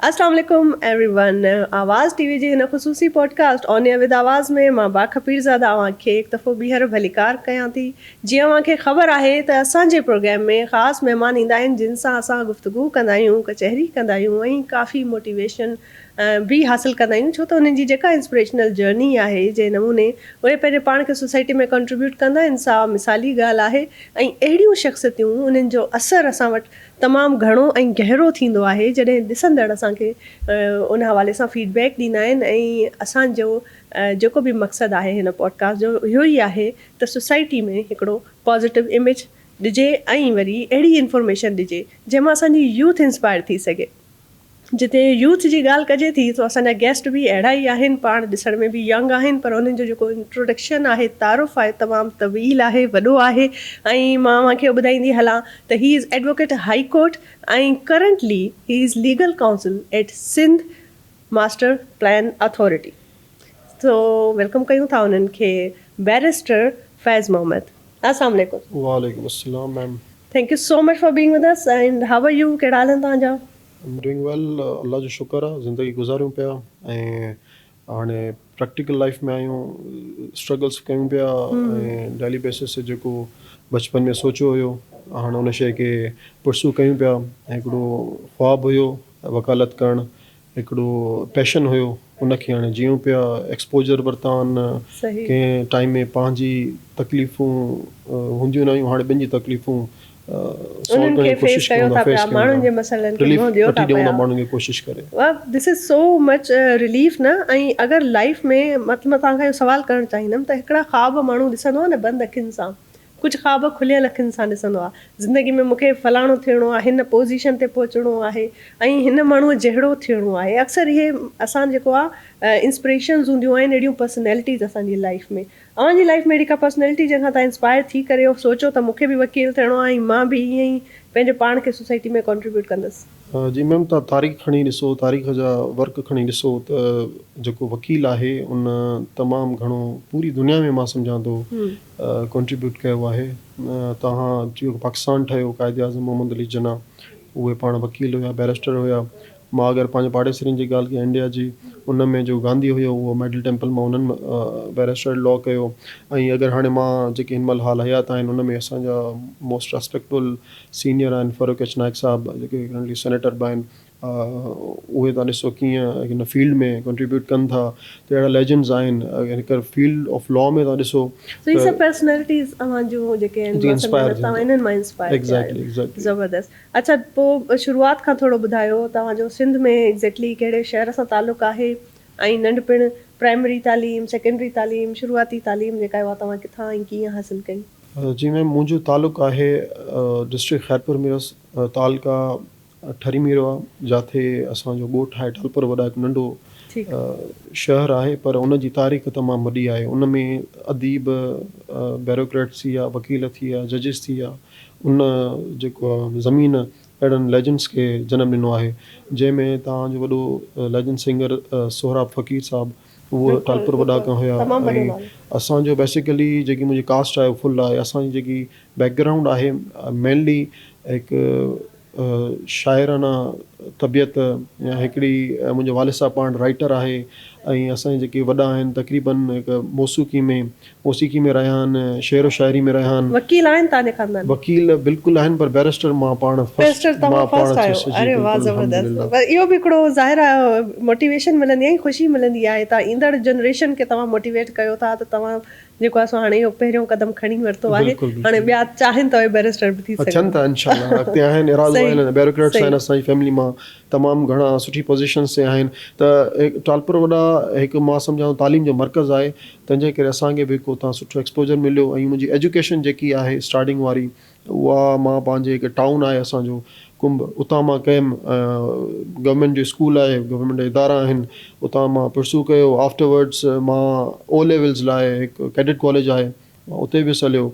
السلام عليڪم every one آواز ٽي وي جي هن خصوصي پوڊڪاسٽ آن ايئر ود آواز ۾ مان باک پيرزاده اوهان کي هڪ دفعو ٻيهر ڀليڪار ڪيان ٿي. جيئن اوهان کي خبر آهي ته اسان جي پروگرام ۾ خاص مهمان ايندا آهن جن سان اسان گفتگو ڪندا آهيون، ڪچهري ڪندا آهيون ۽ ڪافي موٽيويشن به حاصل ڪندا آهيون ڇو ته انهن جي جيڪا انسپريشنل جرني آهي جنهن نموني اهي پنهنجي پاڻ کي سوسائٽي ۾ ڪنٽريبيوٽ ڪندا آهن سا مثالي ڳالهه آهي ۽ اهڙيون شخصيتون انهن جو اثر اسان وٽ تمام گهڻو ۽ گهرو ٿيندو آهي جڏهن ڏسندڙ اسان کي ان حوالي سان فيڊ بيڪ ڏيندا آهن ۽ اسان جو جيڪو به مقصد آهي هن پوڊڪاسٽ جو اهو ئي آهي ته سوسائٽي ۾ هڪڙو پازيٽو اميج ڏجي ۽ وري اهڙي انفارميشن ڏجي جنهن مان اسان جي يوٿ انسپائر ٿي سگهي. جتي يوٿ جي ڳالهه ڪجي ٿي سو اسان جا گيسٽ به اهڙا ئي آهن پاڻ ڏسڻ ۾ به ينگ آهن پر انهن جو جيڪو انٽروڊڪشن آهي تعارف آهي تمام طويل آهي وڏو آهي ۽ مان اوهان کي اهو ٻڌائيندي هلان ته he is advocate high court ۽ currently he is legal counsel at Sindh master plan authority so welcome ڪيون ٿا انهن کي بئريسٽر فيض محمد السلام عليڪم. وعليڪم السلام ma'am. Thank you so much for being with us and how are you ڪهڙا حال آهن توهان جا. I'm doing well الله جو شڪر آ زندگي گذاريون پيا ۽ هاڻي پريڪٽيڪل لائف ۾ آهيون اسٽرگلس ڪيون پيا ۽ ڊيلي بيسس تي جيڪو بچپن ۾ سوچيو هيو هاڻي ان شي کي پرسو ڪيون پيا ۽ هڪڙو خواب هيو وڪالت ڪرڻ هڪڙو پيشن هيو ان کي هاڻي جيئون پيا ايڪسپوجر ورتا آهن ڪنهن ٽائيم ۾ پنهنجي تڪليفون هونديون نه هيون هاڻي ٻين جي تڪليفون سالو ڪرڻ جي ڪوشش ڪيون ٿا فيس ڪيون ٿا رليف وٺي ڏيون ٿا ماڻهن کي ڪوشش ڪري. دس از سو مچ رليف نه ۽ اگر لائف ۾ مطلب مان توهان کان اهو سوال ڪرڻ چاهيندم ته هڪڙا خواب ماڻهو ڏسندو آهي نه بند اکين سان ڪجهه خواب کليل اکين سان ڏسندو آ. زندگي ۾ مون کي فلاڻو ٿيڻو آ، هن پوزيشن تي پهچڻو آهي ۽ هن ماڻهوء جهڙو ٿيڻو آهي. اڪثر اهي اسان جيڪو آ انسپريشنز هونديون آهن اهڙيون پرسنالٽيز اسان جي لائيف ۾. اوهان جي لائيف ۾ اهڙي ڪا پرسنالٽي جنهن کان توهان انسپائر ٿي ڪري اهو سوچيو ته مون کي به وڪيل ٿيڻو آ ۽ مان به ائين ئي پنهنجو پاڻ کي سوسائٽي ۾ ڪنٽريبيوٽ ڪندس. جي ميم توهان تاريخ کڻي ڏسو تاريخ جا ورق کڻي ڏسو ته جيڪو وڪيل آهي ان تمام گهڻو پوري دنيا ۾ مان سمجهان ٿو ڪنٽريبيوٽ ڪيو آهي توهان جيڪو پاڪستان ٺهيو قائد اعظم محمد علي جناح اهي پاڻ وڪيل هيا بئريسٽر هيا مان اگر پنهنجي پاڙيسرين جي ڳالهه ڪيان انڊيا جي ان ۾ جو گانڌي هيو اهو ميڊل ٽيمپل مان انهن بئريسٽر لا ڪيو ۽ اگر هاڻي مان جيڪي هن مهل حال حيات آهن ان ۾ اسان جا موسٽ ريسپيڪٽبل سينيئر آهن فرخ ايڇ نائڪ صاحب جيڪي ڪرنٽلي سينيٽر به آهن اهي تان ڏسو ڪيئن هن فيلڊ ۾ ڪنٽريبيوٽ ڪن ٿا ته اهڙا ليجنڊز آهن هڪ فيلڊ آف لا ۾ تان ڏسو سو هي سڀ پرسنالٽيز اوهان جون جيڪي آهن مان سمجهان ٿو توهان انهن مان انسپائر ٿيا آهيو زبردست اڇا پوء شروعات کان ٿورو ٻڌايو توهان جو سنڌ ۾ ايگزيڪٽلي ڪهڙي شهر سان تعلق آهي ۽ ننڍپڻ پرائمري تعليم سيڪنڊري تعليم شروعاتي تعليم جيڪا آهي اها توهان ڪٿان ۽ ڪيئن حاصل ڪئي. جي ميم منهنجو تعلق آهي ڊسٽرڪٽ خيرپور ميرس تعلقه ٺري ميرواھ جاٿي اسان جو ڳوٺ آهي ٽالپر وڏا هڪ ننڍو شهر آهي پر ان جي تاريخ تمام وڏي آهي ان ۾ اديب بيروڪريٽس ٿي ويا وڪيل ٿي ويا ججز ٿي ويا ان جيڪو زمين اهڙن ليجنڊس کي جنم ڏنو آهي جنهن ۾ توهان جو وڏو ليجنڊ سنگر سهراب فقير صاحب اهو ٽالپر وڏا کان هيا ۽ اسان جو بيسيڪلي جيڪي منهنجي ڪاسٽ آهي فل آهي اسان جي جيڪي بيڪ گرائونڊ آهي مينلي هڪ شاعرانه طبيعت يا هڪڙي منهنجو والد صاحب پاڻ رائيٽر آهي ۽ اسان جي جيڪي وڏا آهن تقريبن هڪ موسيقي ۾ موسيقي ۾ رهيا آهن شعر و شاعري ۾ رهيا آهن. وڪيل آهن توهان جي خاندان ۾؟ وڪيل بلڪل آهن پر بئريسٽر مان پاڻ فرسٽ بئريسٽر مان توهان پاڻ فرسٽ آهيو ٿيس جي اري واهه بلڪل زبردست الحمدلله. پر اهو به هڪڙو ظاهر آهي موٽيويشن ملندي آهي خوشي ملندي آهي ته ايندڙ جنريشن کي توهان موٽيويٽ ڪيو ٿا ته توهان جيڪو آهي سو هاڻي اهو پهريون قدم کڻي ورتو آهي بلڪل هاڻي بلڪل ٻيا چاهين ته اهي بئريسٽر به ٿي ٿين سگهن ٿا انشاء الله اڳتي آهن ارادو صحيح آهن بيروڪريٽس صحيح آهن اسان جي فيملي مان تمام گهڻا سٺي پوزيشنس تي آهن ته ٽالپر وڏا هڪ مان سمجهان ٿو تعليم جو مرڪز آهي تنهن جي ڪري اسان کي به هڪ اتان سٺو ايڪسپوجر مليو ۽ منهنجي ايجوڪيشن جيڪي آهي اسٽارٽنگ واري اها مان پنهنجي هڪ ٽائون آهي اسان جو ڪنب اتان مان ڪيم گورنمينٽ جو اسڪول آهي گورنمينٽ جا ادارا آهن اتان مان پرسو ڪيو آفٽر ورڊس مان او ليولز لاء هڪ ڪيڊٽ ڪاليج آهي مان اتي ويس هليو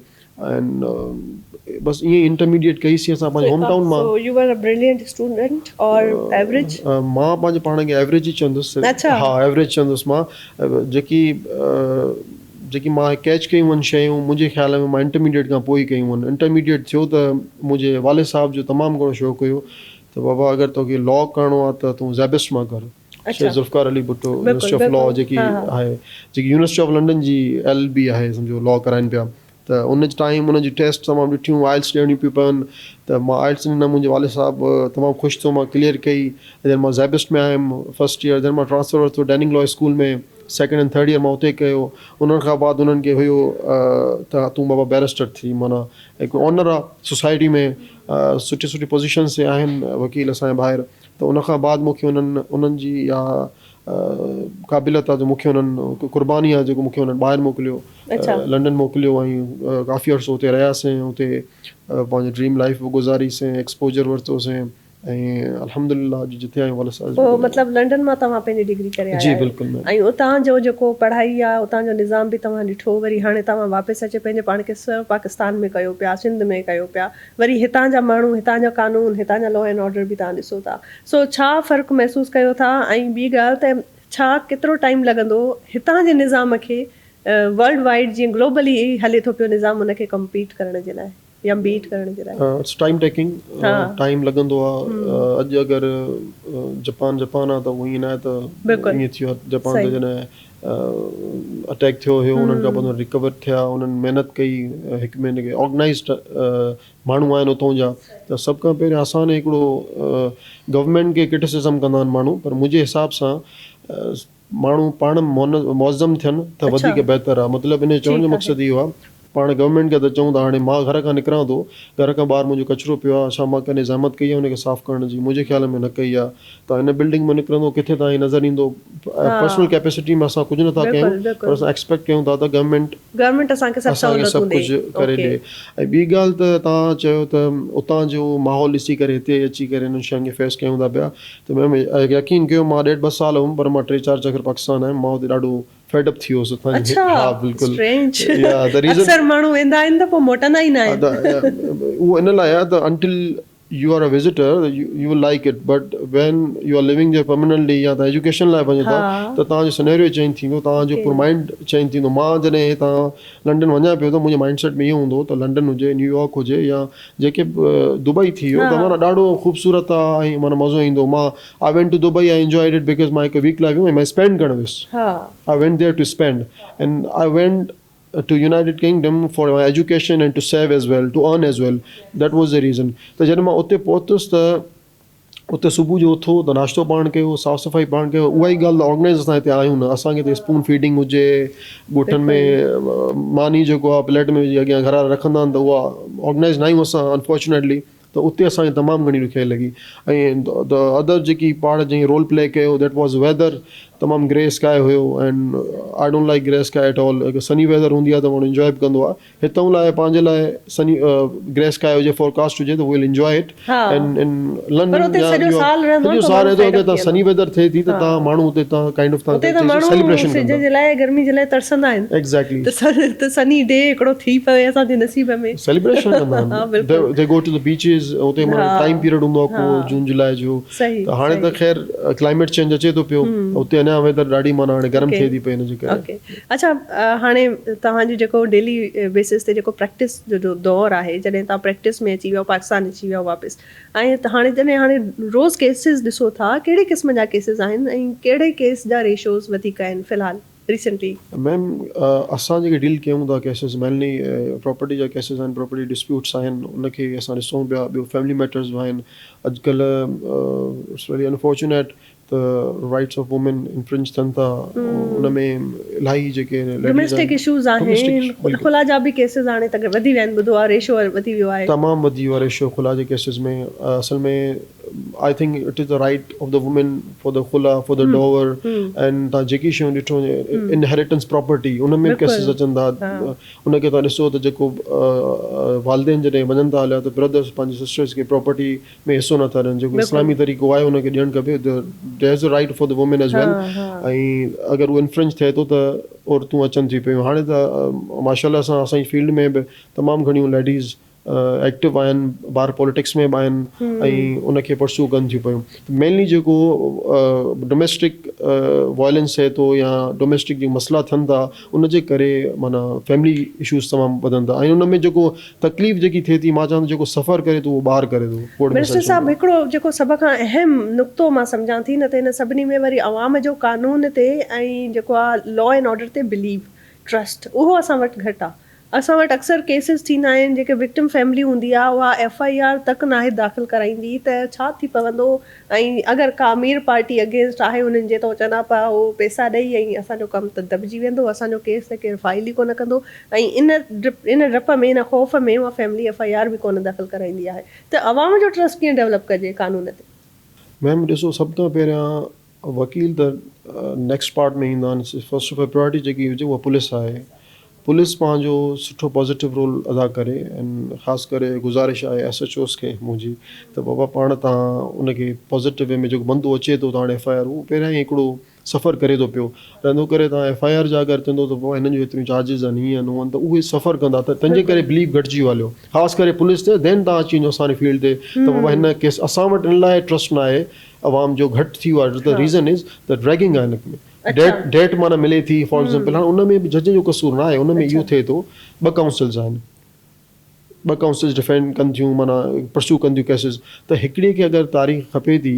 ۽ بس ائين ئي انٽرميڊيٽ ڪئي سين اسان پنهنجي هوم ٽائون مان. So you were a brilliant student or average? مان پنهنجي پاڻ کي ايوريج ئي چوندس. اڇا. ها ايوريج چوندس مان جيڪي جيڪي مان ڪيچ ڪيون آهن شيون منهنجي خيال ۾ مان انٽرميڊيٽ کان پوء ئي ڪيون آهن. انٽرميڊيٽ ٿيو ته منهنجي والد صاحب جو تمام گهڻو شوق هيو ته بابا اگر توکي لا ڪرڻو آهي ته تون زيبسٽ مان ڪر. Shaheed Zulfiqar Ali Bhutto university of law جيڪي آهي جيڪي يونيورسٽي آف لنڊن جي ايل ايل بي آهي سمجهو لا ڪرائين پيا ته ان ٽائيم ان جي ٽيسٽ تمام ڏٺيون آئلس ڏيڻيون پيون پون ته مان آئلس ڏنا منهنجي والد صاحب تمام خوش ٿيو مان ڪليئر ڪئي دين مان زيبسٽ ۾ آيم فرسٽ ايئر دين مان ٽرانسفر ورتو Denning law school ۾ second and third year مان اتي ڪيو انهن کان بعد انهن کي هيو ته تون بابا بيرسٽر ٿي معنيٰ هڪ آنر آ سوسائٽي ۾ سٺي سٺي پوزيشنس تي آهن وڪيل اسان جا ڀائر ته ان کان بعد مون کي انهن انهن جي اها قابليت آ جو مون کي انهن قرباني آ جيڪو مون کي انهن ٻاهر موڪليو لنڊن موڪليو ۽ ڪافي عرصو اتي رهياسين اتي پنهنجي ڊريم لائيف به گذاريسين ايڪسپوجر ورتوسين ۽ الحمدلله اڄ جتي آهيون والد صاحب پوء مطلب لنڊن مان توهان پنهنجي ڊگري ڪري آيا جي بلڪل ميم. ۽ اتان جو جيڪو پڙهائي آ اتان جو نظام به توهان ڏٺو وري هاڻي توهان واپس اچي پنهنجي پاڻ کي سرو پاڪستان ۾ ڪيو پيا سنڌ ۾ ڪيو پيا وري هتان جا ماڻهو هتان جا قانون هتان جا لا اينڊ آرڊر به توهان ڏسو ٿا سو ڇا فرق محسوس ڪيو ٿا ۽ ٻي ڳالهه ته ڇا ڪيترو ٽائيم لڳندو هتان جي نظام کي ورلڊ وائيڊ جيئن گلوبلي هلي ٿو پيو نظام ان کي ڪمپيٽ ڪرڻ جي لاء يا بيٽ ڪرڻ جي لاء. اٽس ٽائيم ٽيڪنگ ٽائيم لڳندو آ اڄ اگر جپان جپان آ ته اهو ائين ناهي ته ائين ٿي ويو آ جپان ته جڏهن اٽيڪ ٿيو هيو انهن کان پوء ريڪور ٿيا انهن محنت ڪئي هڪ ٻئي کي آرگنائزڊ ماڻهو آهن اتون جا ته سڀ کان پهريان اسان هڪڙو گورنمينٽ کي ڪرٽيسزم ڪندا آهن ماڻهو پر منهنجي حساب سان ماڻهو پاڻ معظم ٿين ته وڌيڪ بهتر آهي مطلب ان جو چوڻ جو مقصد اهو آهي پاڻ گورنمينٽ کي ٿا چئون ته هاڻي مان گهر کان نڪران ٿو گهر کان ٻاهر منهنجو ڪچرو پيو آهي ڇا مان ڪڏهن زحمت ڪئي آهي ان کي صاف ڪرڻ جي منهنجي خيال ۾ نه ڪئي آهي ته هن بلڊنگ مان نڪرندو ڪٿي تائين نظر ايندو پرسنل ڪيپيسٽي ۾ اسان ڪجهه نٿا ڪيون پر اسان ايڪسپيڪٽ ڪيون ٿا ته گورنمينٽ گورنمينٽ اسان کي سڀ سهولتون ڏي ڪجهه ڪري ڏي ۽ ٻي ڳالهه ته توهان چيو ته اتان جو ماحول ڏسي ڪري هتي اچي ڪري انهن شين کي فيس ڪيون ٿا پيا ته ميم يقين ڪيو مان ڏيڍ ٻه سال هيم پر مان ٽي چار چڪر پاڪستان آيم مان اتي ڏاڍو فيڊ اپ ٿي ويو هوس اتان جي ها بلڪل اسٽرينج اڪثر ماڻهو ويندا آهن ته پوء موٽندا ئي نه آهن اهو ان لاء آهي ته until you are a visitor you will like it but when you are living there permanently يا توهان ايجوڪيشن لاء وڃو ٿا ته توهان جو سنيريو چينج ٿيندو توهان جو پورو مائنڊ چينج ٿيندو مان جڏهن هتان لنڊن وڃان پيو ته منهنجي مائنڊ سيٽ ۾ اهو هوندو هو ته لنڊن هجي نيويارڪ هجي يا جيڪي به دبئي ٿي ويو ته معنيٰ ڏاڍو خوبصورت آ ۽ معنيٰ مزو ايندو مان I went to Dubai I enjoyed it because مان هڪ ويڪ لاء ويم ۽ مان اسپينڊ ڪرڻ ويس I went there to spend and I went to United Kingdom for my education and to save as well to earn as well that was the reason ته جڏهن مان اتي پهتس ته اتي صبح جو اٿو ته ناشتو پاڻ ڪيو صاف صفائي پاڻ ڪيو اها ئي ڳالهه ته آرگنائز اسان هتي آهيون نه اسان کي ته اسپون فيڊنگ هجي ڳوٺن ۾ ماني جيڪو آهي پليٽ ۾ وجهي اڳيان گهر وارا رکندا آهن ته اها آرگنائز نه آهيون اسان انفارچونيٽلي ته اتي اسان کي تمام گهڻي ڏکيائي لڳي ۽ the other جيڪي پاڻ جنهن رول پلي ڪيو that was weather تمام گري sky have and I don't like grey sky at all هڪ سني ويدر هوندي آهي ته ماڻهو انجواء به ڪندو آهي هتئون لاء پنهنجي لاء سني گري اسڪائي هجي فورڪاسٽ هجي ته ويل enjoy it and in London اتي سڄو سال رهندو سڄو سال رهي ٿو اگر تان سني ويدر ٿئي ٿي ته تان ماڻهو اتي تان ڪائنڊ آف تان اتي ته ماڻهو سج جي لاء گرمي جي لاء ترسندا آهن ايگزيڪٽلي ته سني ڊي هڪڙو ٿي پوي اسان جي نصيب ۾. سيليبريشن ڪندا آهن the go to the beaches اتي معنيٰ ٽائيم پيريڊ هوندو آهي ڪو جون جولاء جو ته هاڻي ته خير ڪلائميٽ چينج اچي ٿو پيو اتي اڃا ويدر ڏاڍي معنيٰ هاڻي گرم ٿئي ٿي پئي ان جي ڪري. اڇا هاڻي توهان جو جيڪو ڊيلي بيسس تي جيڪو پريڪٽس جو دور آهي جڏهن توهان پريڪٽس ۾ اچي ويا پاڪستان اچي ويا واپس ۽ هاڻي جڏهن هاڻي روز ڪيسز ڏسو ٿا ڪهڙي قسم جا ڪيسز آهن ۽ ڪهڙي ڪيس جا ريشوز وڌيڪ آهن في الحال؟ ريسنٽلي. ميم اسان جيڪي ڊيل ڪيون ٿا ڪيسز مينلي پراپرٽي جا ڪيسز آهن پراپرٽي ڊسپيوٽس آهن ان کي اسان ڏسون پيا ٻيو فيملي ميٽرز به آهن اڄڪلهه it's very unfortunate ته رائٽس آف وومين انفرنج ٿين ٿا ان ۾ الاهي جيڪي ڊوميسٽڪ اشوز آهن خلا جا به ڪيسز هاڻي ته وڌي ويا آهن ٻڌو آهي ريشو وڌي ويو آهي تمام وڌي ويو آهي ريشو خلا جي cases ۾ اصل ۾ I think it is the right of the women for the khula for the dower and تان جيڪي شيون ڏٺو انهيريٽنس پراپرٽي ان ۾ به ڪيسز اچن ٿا ان کي تان ڏسو ته جيڪو والدين جڏهن وڃن ٿا هليا ته برادرز پنهنجي سسٽرز کي پراپرٽي ۾ حصو نٿا ڏين جيڪو اسلامي طريقو آهي ان کي ڏيڻ کپي there is a right for the women as well ۽ اگر اهو انفرنج ٿئي ٿو ته عورتون اچن ٿيون پيون هاڻي ته ماشاء الله سان اسان جي فيلڊ ۾ به تمام گهڻيون ليڊيز ايڪٽو آهن ٻار پوليٽڪس ۾ به آهن ۽ ان کي پرسو ڪن ٿيون پيون مينلي جيڪو ڊوميسٽڪ وائلنس ٿئي ٿو يا ڊوميسٽڪ جيڪي مسئلا ٿين ٿا ان جي ڪري معنيٰ فيملي اشوز تمام وڌن ٿا ۽ ان ۾ جيڪو تڪليف جيڪي ٿئي ٿي مان چوان ٿو جيڪو سفر ڪري ٿو اهو ٻار ڪري ٿو ڪورٽ ۾ بئريسٽر صاحب هڪڙو جيڪو سڀ کان اهم نقطو مان سمجهان ٿي نه ته ان سڀني ۾ وري عوام جو قانون تي ۽ جيڪو آ لا اينڊ آرڊر تي بليو ٽرسٽ اهو اسان وٽ گهٽ آ اسان وٽ اڪثر ڪيسز ٿيندا آهن جيڪي وڪٽم فيملي هوندي آهي اها ايف I R تڪ ناهي داخل ڪرائيندي ته ڇا ٿي پوندو ۽ اگر ڪا امير پارٽي اگينسٽ آهي انهن جي ته هو چوندا پيا هو پيسا ڏئي ۽ اسان جو ڪم ته دٻجي ويندو اسان جو ڪيس ته ڪير فائل ئي ڪونه ڪندو ۽ ان ان ڊپ ۾ ان خوف ۾ اها فيملي ايف I R به ڪونه داخل ڪرائيندي آهي ته عوام جو ٽرسٽ ڪيئن ڊولپ ڪجي قانون تي. ميم ڏسو سڀ کان پهريان وڪيل ته نيڪسٽ پارٽ ۾ ايندا آهن فرسٽ آف آل پرائرٽي جيڪي هجي اها پوليس آهي پوليس پنهنجو سٺو پازيٽو رول ادا ڪري ۽ خاص ڪري گذارش آهي ايس ايڇ اوز کي منهنجي ته بابا پاڻ تان ان کي پازيٽو وي ۾ جيڪو بندو اچي ٿو تان وٽ ايف I R اهو پهريان ئي هڪڙو سفر ڪري ٿو پيو رهندو ڪري تان ايف I R جا اگر چوندو ته بابا هنن جو ايتريون چارجز آهن هيئن آهن هونئن آهن ته اهي سفر ڪندا ته تنهنجي ڪري بليف گهٽجي ويو هليو خاص ڪري پوليس تي دين تان اچي وڃو اسان جي فيلڊ تي ته بابا هن ڪيس اسان وٽ ان لاء ٽرسٽ نه آهي عوام جو گهٽ ٿي ويو آهي ته ريزن از ته ڊريگنگ آهي هن ۾ ڊيٽ ڊيٽ معنيٰ ملي ٿي فار ايگزامپل هاڻي ان ۾ به جج جو قصور نه آهي ان ۾ اهو ٿئي ٿو ٻه ڪائونسلز آهن ٻه ڪائونسلز ڊفينڊ ڪن ٿيون معنيٰ پرسو ڪن ٿيون ڪيسز ته هڪڙي کي اگر تاريخ کپي ٿي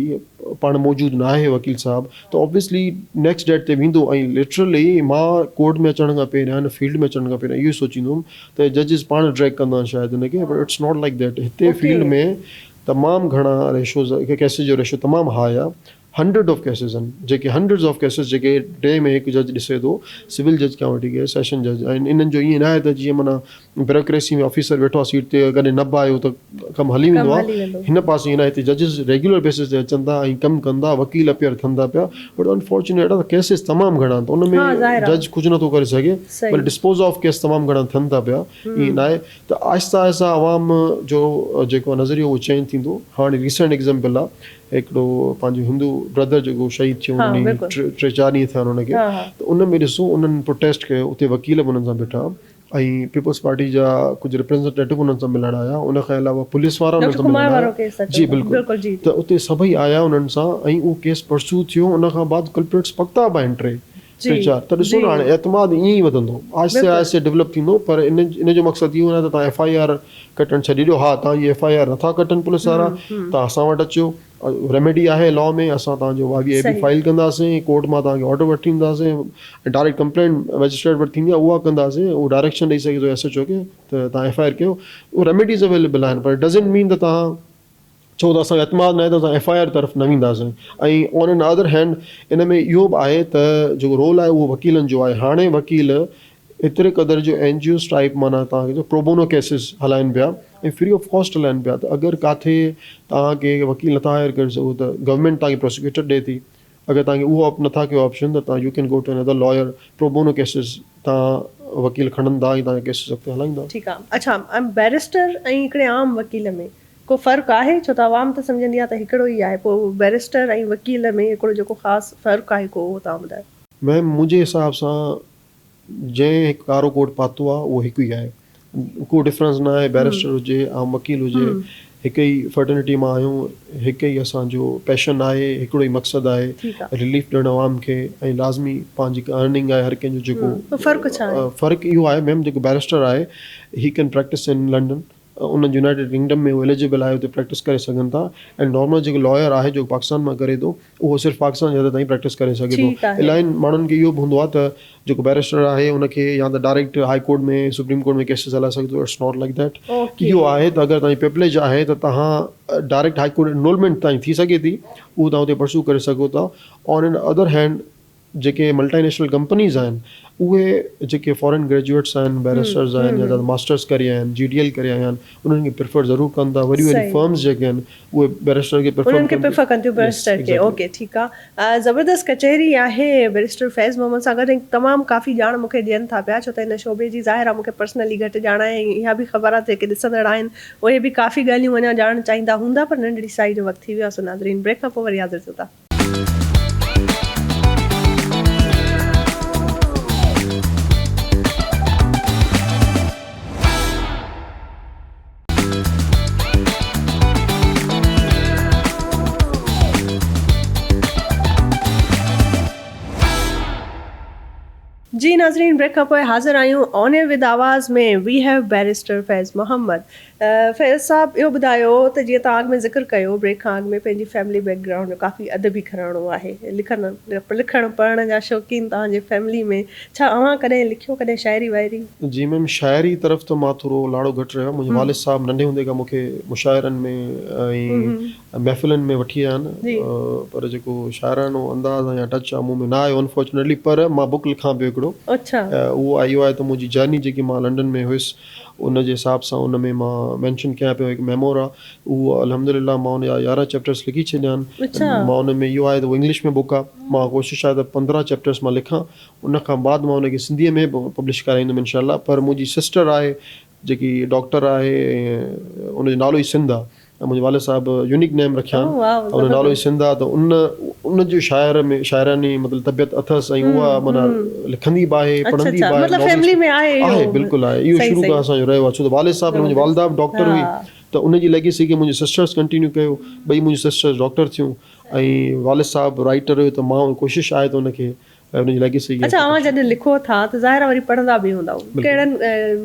پاڻ موجود نه آهي وڪيل صاحب ته آبويسلي نيڪسٽ ڊيٽ تي ويندو ۽ لٽرلي مان ڪورٽ ۾ اچڻ کان پهريان هن فيلڊ ۾ اچڻ کان پهريان اهو سوچيندو هوم ته ججز پاڻ ڊريگ ڪندا آهن شايد هن کي پر it's not like that هتي فيلڊ ۾ تمام گهڻا ريشوز ڪيسز جو ريشو تمام هاء آ هنڊريڊ آف ڪيسز آهن جيڪي هنڊريڊز آف ڪيسز جيڪي ڊي ۾ هڪ جج ڏسي ٿو سول جج کان وٺي ڪري سيشن جج آهن انهن جو ائين ناهي ته جيئن معنيٰ بيوروڪريسي ۾ آفيسر ويٺو آ سيٽ تي ڪڏهن نه به آيو ته ڪم هلي ويندو آ هن پاسي ائين ناهي هتي ججز ريگيولر بيسز تي اچن ٿا ۽ ڪم ڪن ٿا وڪيل اپيئر ٿين ٿا پيا بٽ انفارچونيٽ آ ته ڪيسز تمام گهڻا آهن ته ان ۾ جج ڪجهه نٿو ڪري سگهي پر ڊسپوز آف ڪيس تمام گهڻا ٿين ٿا پيا ائين ناهي ته آهستي آهستي عوام جو جيڪو نظريو اهو چينج ٿيندو هاڻي ريسنٽ ايگزامپل آ هڪڙو پنهنجو هندو بردر جيڪو شهيد ٿيو ان ڏينهن ٽي چار ڏينهن ٿيا آهن ان کي ته ان ۾ ڏسو انهن پروٽيسٽ ڪيو اتي وڪيل به انهن سان بيٺا ۽ پيپلز پارٽي جا ڪجهه ريپريزنٽيٽو انهن سان ملڻ آيا ان کان علاوه پوليس وارا انهن سان ملڻ آيا جي بلڪل ته اتي سڀئي آيا انهن سان ۽ اهو ڪيس پرسو ٿيو ان کان بعد ڪلپريٽس پڪتا به آهن ٽي ٽي چار ته ڏسو نه هاڻي اعتماد ائين ئي وڌندو آهستي آهستي ڊولپ ٿيندو پر ان ان جو مقصد اهو نه آهي ته توهان ايف I R ڪٽڻ ڇڏي ڏيو ها توهان جي ايف I R نٿا ڪٽن پوليس وارا توهان اسان وٽ اچو ريميڊي آهي لا ۾ اسان توهان جو آء بي آء بي فائل ڪنداسين ڪورٽ مان توهان کي آرڊر وٺي ڏينداسين ۽ ڊائريڪٽ ڪمپلينٽ مئجسٽريٽ وٽ ٿيندي آهي اها ڪنداسين اهو ڊائريڪشن ڏئي سگهي ٿو ايس ايڇ او کي ته توهان ايف I R ڪيو اهو ريميڊيز اويليبل آهن پر ڊزنٽ مين ته توهان ڇو ته اسان کي اعتماد ناهي ته اسان ايف I R طرف نه وينداسين ۽ آن اين ادر هينڊ ان ۾ اهو به آهي ته جيڪو رول آهي اهو وڪيلن جو آهي هاڻي وڪيل ايتري قدر جو اين جي اوز ٽائپ معنيٰ توهان کي پروبونو ڪيسز هلائن پيا ۽ فري آف ڪاسٽ هلائن پيا ته اگر ڪاٿي توهان کي وڪيل نٿا هائر ڪري سگهو ته گورنمينٽ توهان کي پراسيڪيوٽر ڏي ٿي اگر توهان کي اهو نٿا ڪيو آپشن ته توهان you can go to another lawyer pro bono cases توهان وڪيل کڻن ٿا ۽ توهان جا ڪيسز اڳتي هلائيندا. ٺيڪ آ اڇا بئريسٽر ۽ هڪڙي عام وڪيل ۾ ڪو فرق آهي؟ ڇو ته عوام ته سمجهندي آهي ته هڪڙو ئي آهي پوء بئريسٽر ۽ وڪيل ۾ هڪڙو جيڪو خاص فرق آهي ڪو اهو توهان ٻڌايو. ميم منهنجي حساب سان جنهن هڪ ڪارو ڪوٽ پاتو آهي اهو هڪ ئي آهي ڪو ڊفرنس نه آهي بئريسٽر هجي عام وڪيل هجي هڪ ئي فرٽرنٽي مان آهيون هڪ ئي اسان جو پيشن آهي هڪڙو ئي مقصد آهي رليف ڏيڻ عوام کي ۽ لازمي پنهنجي هڪ ارننگ آهي هر ڪنهن جو جيڪو فرق ڇا آهي؟ فرق اهو آهي ميم جيڪو بئريسٽر آهي هي ڪين پريڪٽس ان لنڊن انهن يونائيٽيڊ ڪنگڊم ۾ هو ايليجبل آهي اتي پريڪٽس ڪري سگهن ٿا ۽ نارمل جيڪو لائر آهي جيڪو پاڪستان مان ڪري ٿو اهو صرف پاڪستان جي حد تائين پريڪٽس ڪري سگهي ٿو الاهين ماڻهن کي اهو به هوندو آهي ته جيڪو بيرسٽر آهي ان کي يا ته direct high court ۾ supreme court ۾ cases هلائي سگهي ٿو it's not like that اهو آهي ته اگر توهان جي پريوليج آهي ته توهان ڊائريڪٽ هائي ڪورٽ انرولمينٽ تائين ٿي سگهي ٿي اهو توهان اتي پرسو ڪري سگهو ٿا آن ان ادر هينڊ جيڪي ملٽي نيشنل ڪمپنيز آهن اهي جيڪي فارين گريجوئيٽس آهن بيرسٽرز آهن يا ماسٽرس ڪري آيا آهن جي ڊي ايل ڪري آيا آهن انهن کي پريفر ضرور ڪن ٿا وڏيون وڏيون فرمز جيڪي آهن اهي بيرسٽر کي پريفر انهن کي پريفر ڪن ٿيون بيرسٽر کي اوڪي ٺيڪ آ زبردست ڪچهري آهي بيرسٽر فيض محمد سان گڏ ۽ تمام ڪافي ڄاڻ مون کي ڏين ٿا پيا ڇو ته هن شعبي جي ظاهر آ مون کي پرسنلي گهٽ ڄاڻ آهي ۽ اها به خبر آ ته جيڪي ڏسندڙ آهن اهي به ڪافي ڳالهيون اڃا ڄاڻڻ چاهيندا هوندا پر ننڍڙي سائي جو وقت ٿي ويو آ سو ناظرين بريڪ کان پوء وري حاضر ٿيون ٿا. جي ناظرين بريڪ کان پوء حاضر آهيون on air with Awaz ۾ we have barrister Faiz Muhammad Faiz صاحب اهو ٻڌايو ته جيئن توهان اڳ ۾ ذڪر ڪيو بريڪ کان اڳ ۾ پنهنجي فيملي بيڪ گرائونڊ جو ڪافي ادبي گهراڻو آهي لکن لکڻ پڙهڻ جا شوقين توهان جي فيملي ۾ ڇا اوهان ڪڏهن لکيو ڪڏهن شاعري وائري؟ جي ميم شاعري طرف ته مان ٿورو لاڙو گهٽ رهيو آهي منهنجي والد صاحب ننڍي هوندي کان مون کي مشاعرن ۾ ۽ محفلن ۾ وٺي ويا آهن پر جيڪو شاعراڻو انداز يا ٽچ آهي مون ۾ نه آيو انفارچونيٽلي پر مان بڪ لکان پيو هڪڙو اهو اهو آهي ته منهنجي جرني جيڪي مان لنڊن ۾ هيس ان جي حساب سان ان ۾ مان مينشن ڪيان پيو هڪ ميمور آ اهو الحمد لله مان ان جا 11 چيپٽرس لکي ڇڏيا آهن مان ان ۾ اهو آهي ته اهو انگلش ۾ بڪ آ مان ڪوشش آهي ته 15 چيپٽرس مان لکان ان کان بعد مان ان کي سنڌي ۾ به پبلش ڪرائيندم انشاء الله پر منهنجي سسٽر آهي جيڪي ڊاڪٽر آهي ان جو نالو ئي سنڌ آ ۽ منهنجي والد صاحب يونيڪ نيم رکيا آهن ۽ ان جو نالو ئي سنڌ آهي ته ان ان جو شاعر ۾ شاعراڻي مطلب طبيعت اٿس ۽ اها معنيٰ لکندي به آهي پڙهندي به آهي مطلب فيملي ۾ آهي اهو آهي بلڪل آهي اهو شروع کان اسان جو رهيو آهي ڇو ته والد صاحب منهنجي والده به ڊاڪٽر هئي ته ان جي ليگيسي کي منهنجي سسٽرس ڪنٽينيو ڪيو ٻئي منهنجي سسٽرس ڊاڪٽر ٿيون ۽ والد صاحب رائيٽر هيو ته مان ڪوشش آهي ته ان کي ۽ ان جي ليگيسي کي اڇا اوهان جڏهن لکو ٿا ته ظاهر آهي وري پڙهندا به هوندؤ ڪهڙن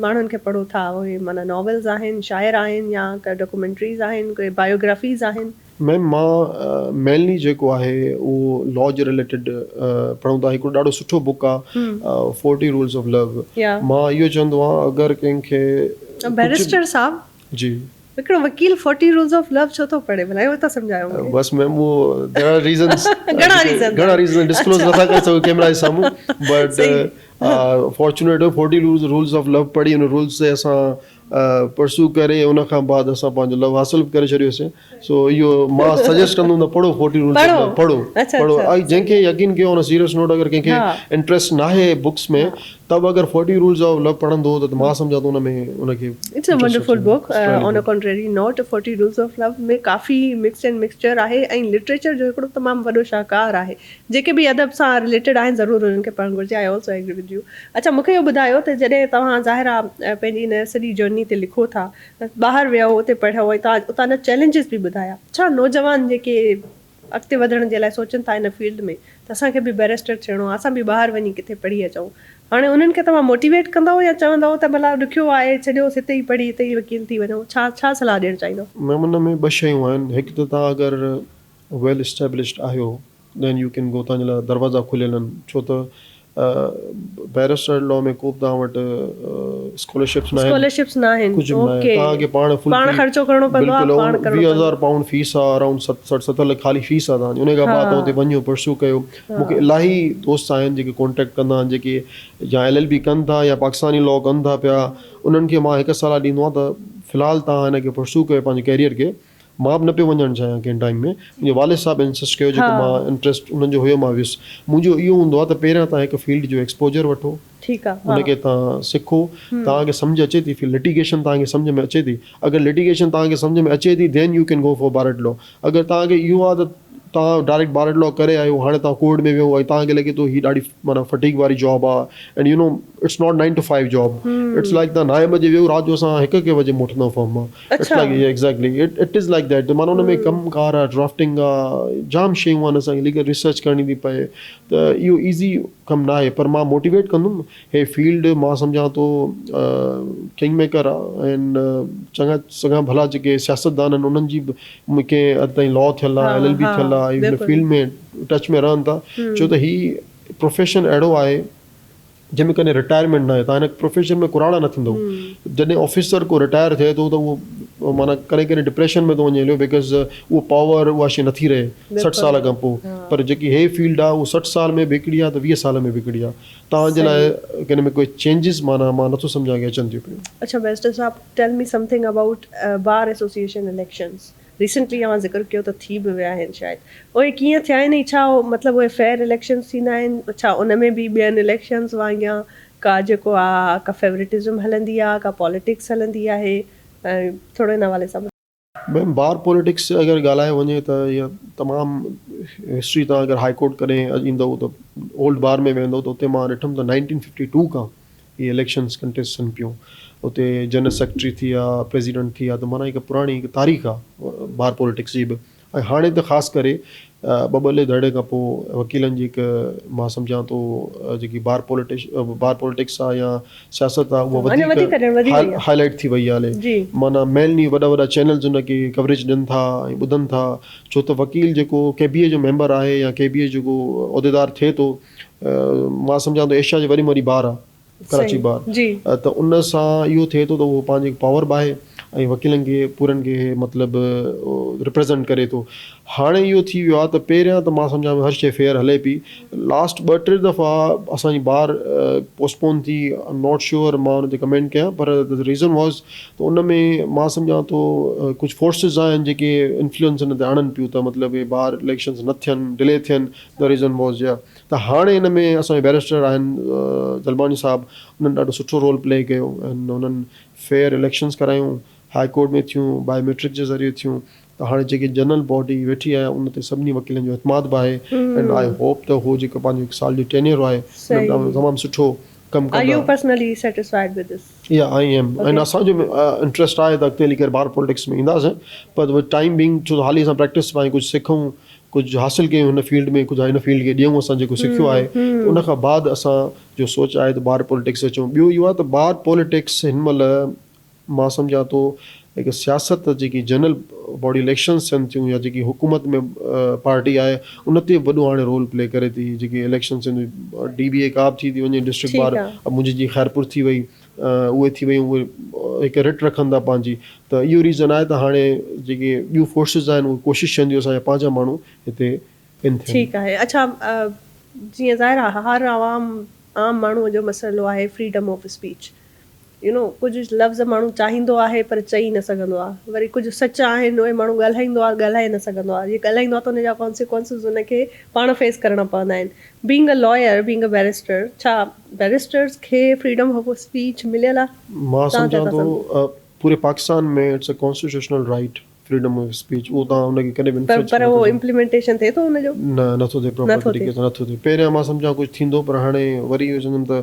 ماڻهن کي پڙهو ٿا اهي معنيٰ ناولز آهن شاعر آهن يا ڪا ڊاڪيومينٽريز آهن ڪي بايوگرافيز آهن. ميم مان مينلي جيڪو آهي اهو لا جي رليٽيڊ پڙهون ٿا هڪڙو ڏاڍو سٺو بڪ آهي فورٽي رولز آف لو مان اهو چوندو آهيان اگر ڪنهن کي بئريسٽر صاحب جي. هڪڙو وڪيل فورٽي رولز آف لو ڇو ٿو پڙهي ڀلا اهو ته سمجهايو مون کي. بس ميم اهو there are reasons گهڻا ريزنز گهڻا ريزنز ڊسڪلوز نٿا ڪري سگهون ڪيمرا جي سامهون but fortunate forty rules of law پڙهي ان رولز تي اسان پرسو ڪري ان کان بعد اسان پنهنجو لو حاصل به ڪري ڇڏيوسين سو اهو مان سجيسٽ ڪندم ته پڙهو فورٽي رولز آف لو پڙهو پڙهو ۽ جنهن کي يقين ڪيو ان سيريس نوٽ اگر ڪنهن کي انٽريسٽ ناهي بڪس ۾ ته به اگر فورٽي رولز آف لو پڙهندو ته مان سمجهان ٿو ان ۾ ان کي it's a wonderful book on a contrary note forty rules of love ۾ coffee mix and mixture آهي ۽ لٽريچر جو هڪڙو تمام وڏو شاهڪار آهي جيڪي به ادب سان رليٽيڊ آهن ضرور انهن کي پڙهڻ گهرجي I also agree with you اڇا مونکي اهو ٻڌايو ته جڏهن توهان ظاهر آ پنهنجي ان سڄي جرني تي لکو ٿا ٻاهر ويا اتي پڙهيو ۽ توهان اتان جا چئلينجز به ٻڌايا ڇا نوجوان جيڪي اڳتي وڌڻ جي لاء سوچن ٿا ان فيلڊ ۾ ته اسان کي به بئريسٽر ٿيڻو آهي اسان به ٻاهر وڃي ڪٿي پڙهي اچون هاڻي انهن کي توهان موٽيويٽ ڪندؤ يا چوندؤ ته ڀلا ڏکيو آهي ڇڏيوس هتي ئي پڙهي هتي ئي وڪيل ٿي وڃو ڇا ڇا صلاح ڏيڻ چاهيندؤ؟ ميم ان ۾ ٻه شيون آهن هڪ ته توهان اگر ويل اسٽيبلشڊ آهيو دين يو ڪين گو توهان جي لاء دروازا کليل آهن ڇو ته بئريسٽر لا ۾ ڪو به توهان وٽ اسڪالرشپس ناهن اسڪالرشپس ناهن ڪجهه به ناهي توهان کي پاڻ فل پاڻ خرچو ڪرڻو پوندو آهي پاڻ ڪرڻو 20 هزار پائونڊ فيس آهي اراؤنڊ 60 70 لک خالي فيس آهي توهان جي ان کان بعد توهان اتي وڃو پرسو ڪيو مون کي الاهي دوست آهن جيڪي ڪانٽيڪٽ ڪندا آهن جيڪي يا ايل ايل بي ڪن ٿا يا پاڪستاني لا ڪن ٿا پيا انهن کي مان هڪ صلاح ڏيندو آهيان ته في الحال توهان هن کي پرسو ڪيو پنهنجي ڪيريئر کي مان به نه پيو وڃڻ چاهيان ڪنهن ٽائيم ۾ منهنجي والد صاحب انسسٽ ڪيو جيڪو مان انٽريسٽ انهن جو هيو مان ويس منهنجو اهو هوندو آهي ته پهريان توهان هڪ فيلڊ جو ايڪسپوجر وٺو ان کي توهان سکو توهان کي سمجهه اچي ٿي لٽيگيشن توهان کي سمجهه ۾ اچي ٿي اگر لٽيگيشن توهان کي سمجهه ۾ اچي ٿي then you can go for bar at law اگر توهان کي اهو آهي ته توهان ڊائريڪٽ بار ايٽ لا ڪري آيو هاڻي توهان ڪورٽ ۾ ويو ۽ توهان کي لڳي ٿو هي ڏاڍي معنيٰ فٽيگ واري جاب آهي and you know it's not nine to five job it's like توهان نائين بجي ويو رات جو اسان هڪ هڪ بجي موٽندا آهيون فرم مان it's like exactly it is like that معنيٰ ان ۾ ڪم ڪار آهي ڊرافٽنگ آهي جام شيون آهن اسان کي ليگل ريسرچ ڪرڻي ٿي پئي ته اهو ايزي ڪم نه آهي پر مان موٽيويٽ ڪندم هي فيلڊ مان سمجهان ٿو ڪنگ ميڪر آ ۽ چڱا چڱا ڀلا جيڪي سياستدان آهن انهن جي به ڪنهن حد تائين لا ٿيل آ ايل ايل بي ٿيل آ ۽ هن فيلڊ ۾ ٽچ ۾ رهن ٿا ڇو ته هي پروفيشن اهڙو آهي جنهن ۾ ڪڏهن رٽائرمينٽ ناهي تان هن پروفيشن ۾ ڪراڙا نه ٿيندو جڏهن آفيسر ڪو رٽائر ٿئي ٿو ته اهو معنيٰ ڪڏهن ڪڏهن ڊپريشن ۾ ٿو وڃي هليو because اهو پاور اها شي نٿي رهي 60 سال کان پوء پر جيڪي هي فيلڊ آ اهو 60 سال ۾ به هڪڙي آ ته 20 سال ۾ به هڪڙي آ توهان جي لاء ڪنهن ۾ ڪوئي چينجز معنيٰ مان نٿو سمجهان ڪي اچن ٿيون پيون. اڇا بئريسٽر صاحب tell me something about bar association elections recently اوهان ذڪر ڪيو ته ٿي به ويا آهن شايد اهي ڪيئن ٿيا آهن ۽ ڇا مطلب اهي فيئر اليڪشنز ٿيندا آهن ڇا ان ۾ به ٻين اليڪشنز وانگيان ڪا جيڪو آ ڪا فيورٽزم هلندي آ ڪا پاليٽڪس هلندي آهي ۽ ٿورو ان حوالي سان ٻڌايو. ميم بار پوليٽڪس اگر ڳالهايو وڃي ته اها تمام هسٽري تان اگر هاء ڪورٽ ڪڏهن ايندو ته اولڊ بار ۾ ويندو ته اتي مان ڏٺم ته نائنٽين ففٽي ٽو کان اهي اليڪشنس ڪنٽيسٽ ٿين پيون اتي جنرل سيڪريٽري ٿي ويا پريزيڊنٽ ٿي ويا ته معنيٰ هڪ پراڻي هڪ تاريخ آهي بار پوليٽڪس جي به ۽ هاڻي ته خاص ڪري ٻٻلي ڌڙي کان پوء وڪيلن جي هڪ مان سمجهان ٿو جيڪي بار پوليٽش بار پوليٽڪس آ يا سياست آ اها وڌيڪ هائي لائيٽ ٿي وئي آ هلي معنيٰ مينلي وڏا وڏا چينلز ان کي ڪوريج ڏين ٿا ۽ ٻڌن ٿا ڇو ته وڪيل جيڪو ڪي بي اي جو ميمبر آهي يا ڪي بي اي جيڪو عهديدار ٿئي ٿو مان سمجهان ٿو ايشيا جي وڏي ۾ وڏي بار آ ڪراچي بار ته ان سان اهو ٿئي ٿو ته اهو پنهنجي پاور به آهي ۽ وڪيلن کي پورن کي مطلب رپريزنٽ ڪري ٿو هاڻي اهو ٿي ويو آهي ته پهريان ته مان سمجهان ٿو هر شي فيئر هلي پئي لاسٽ ٻه ٽي دفعا اسان جي بار پوسٽپون ٿي ايم not sure مان ان تي ڪمينٽ ڪيان پر ريزن واز ته ان ۾ مان سمجهان ٿو ڪجهه فورسز آهن جيڪي انفلوئنس ان تي آڻن پيون ته مطلب بار اليڪشنز نه ٿين ڊلي ٿين the reason was يا ته هاڻي ان ۾ اسان جا بئريسٽر آهن جلباڻي صاحب انهن ڏاڍو سٺو رول پلي ڪيو ۽ انهن فيئر اليڪشنز ڪرايون هاء ڪورٽ ۾ ٿيون بائيو ميٽرڪ جي ذريعي ٿيون ته هاڻي جيڪي جنرل باڊي ويٺي آهي ان تي سڀني وڪيلن جو اعتماد به آهي اينڊ I hope ته هو جيڪو پنهنجو هڪ سال جو ٽينيئر آهي ان ۾ تمام سٺو ڪم ڪندا. Are you personally satisfied with this? Yeah I am ۽ اسان جو انٽريسٽ آهي ته اڳتي هلي ڪري بار پوليٽڪس ۾ اينداسين پر ٽائيم بينگ ڇو ته حالي اسان پريڪٽس ۾ آهيون ڪجهه سکون ڪجهه حاصل ڪيون هن فيلڊ ۾ ڪجهه هن فيلڊ کي ڏيون اسان جيڪو سکيو آهي ته ان کان بعد اسان جو سوچ آهي ته بار پوليٽڪس اچون ٻيو اهو آهي ته بار پوليٽڪس هن مهل مان سمجهان ٿو هڪ سياست جيڪي جنرل باڊي اليڪشنز ٿين ٿيون يا جيڪي حڪومت ۾ پارٽي آهي ان تي وڏو هاڻي رول پلي ڪري ٿي جيڪي اليڪشنز ٿين ٿيون ڊي بي اي ڪا به ٿي ٿي وڃي ڊسٽرڪٽ بار منهنجي جي خيرپور ٿي وئي اهي ٿي ويون اهي هڪ رٽ رکن ٿا پنهنجي ته اهو ريزن آهي ته هاڻي جيڪي ٻيون فورسز آهن اهي ڪوشش ڪنديون اسان جا پنهنجا ماڻهو هتي ان ٿين. ٺيڪ آهي اڇا جيئن ظاهر آهي هر عوام عام ماڻهو جو مسئلو آهي freedom of speech you know ڪجهه لفظ ماڻهو چاهيندو آهي پر چئي نه سگهندو آهي وري ڪجهه سچ آهن اهي ماڻهو ڳالهائيندو آهي ڳالهائي نه سگهندو آهي جي ڳالهائيندو آهي ته ان جا ڪانسيڪوئنسز ان کي پاڻ فيس ڪرڻا پوندا آهن being a lawyer being a barrister ڇا بيرسٽرز کي فريڊم آف اسپيچ مليل آ؟ مان توهان ڇا سمجهان ٿا ٿو سمجهو؟ پوري Pakistan ۾ it's a constitutional right freedom of speech اهو توهان ان کي ڪڏهن به پر انفرنج پر نٿو اهو ٿي امپليمينٽيشن ٿئي ٿو ان جو؟ نه نٿو ٿئي پراپر نٿو ٿئي. طريقي سان نٿو ٿئي پهريان مان سمجهان ڪجهه ٿيندو پر هاڻي وري اهو چوندم ته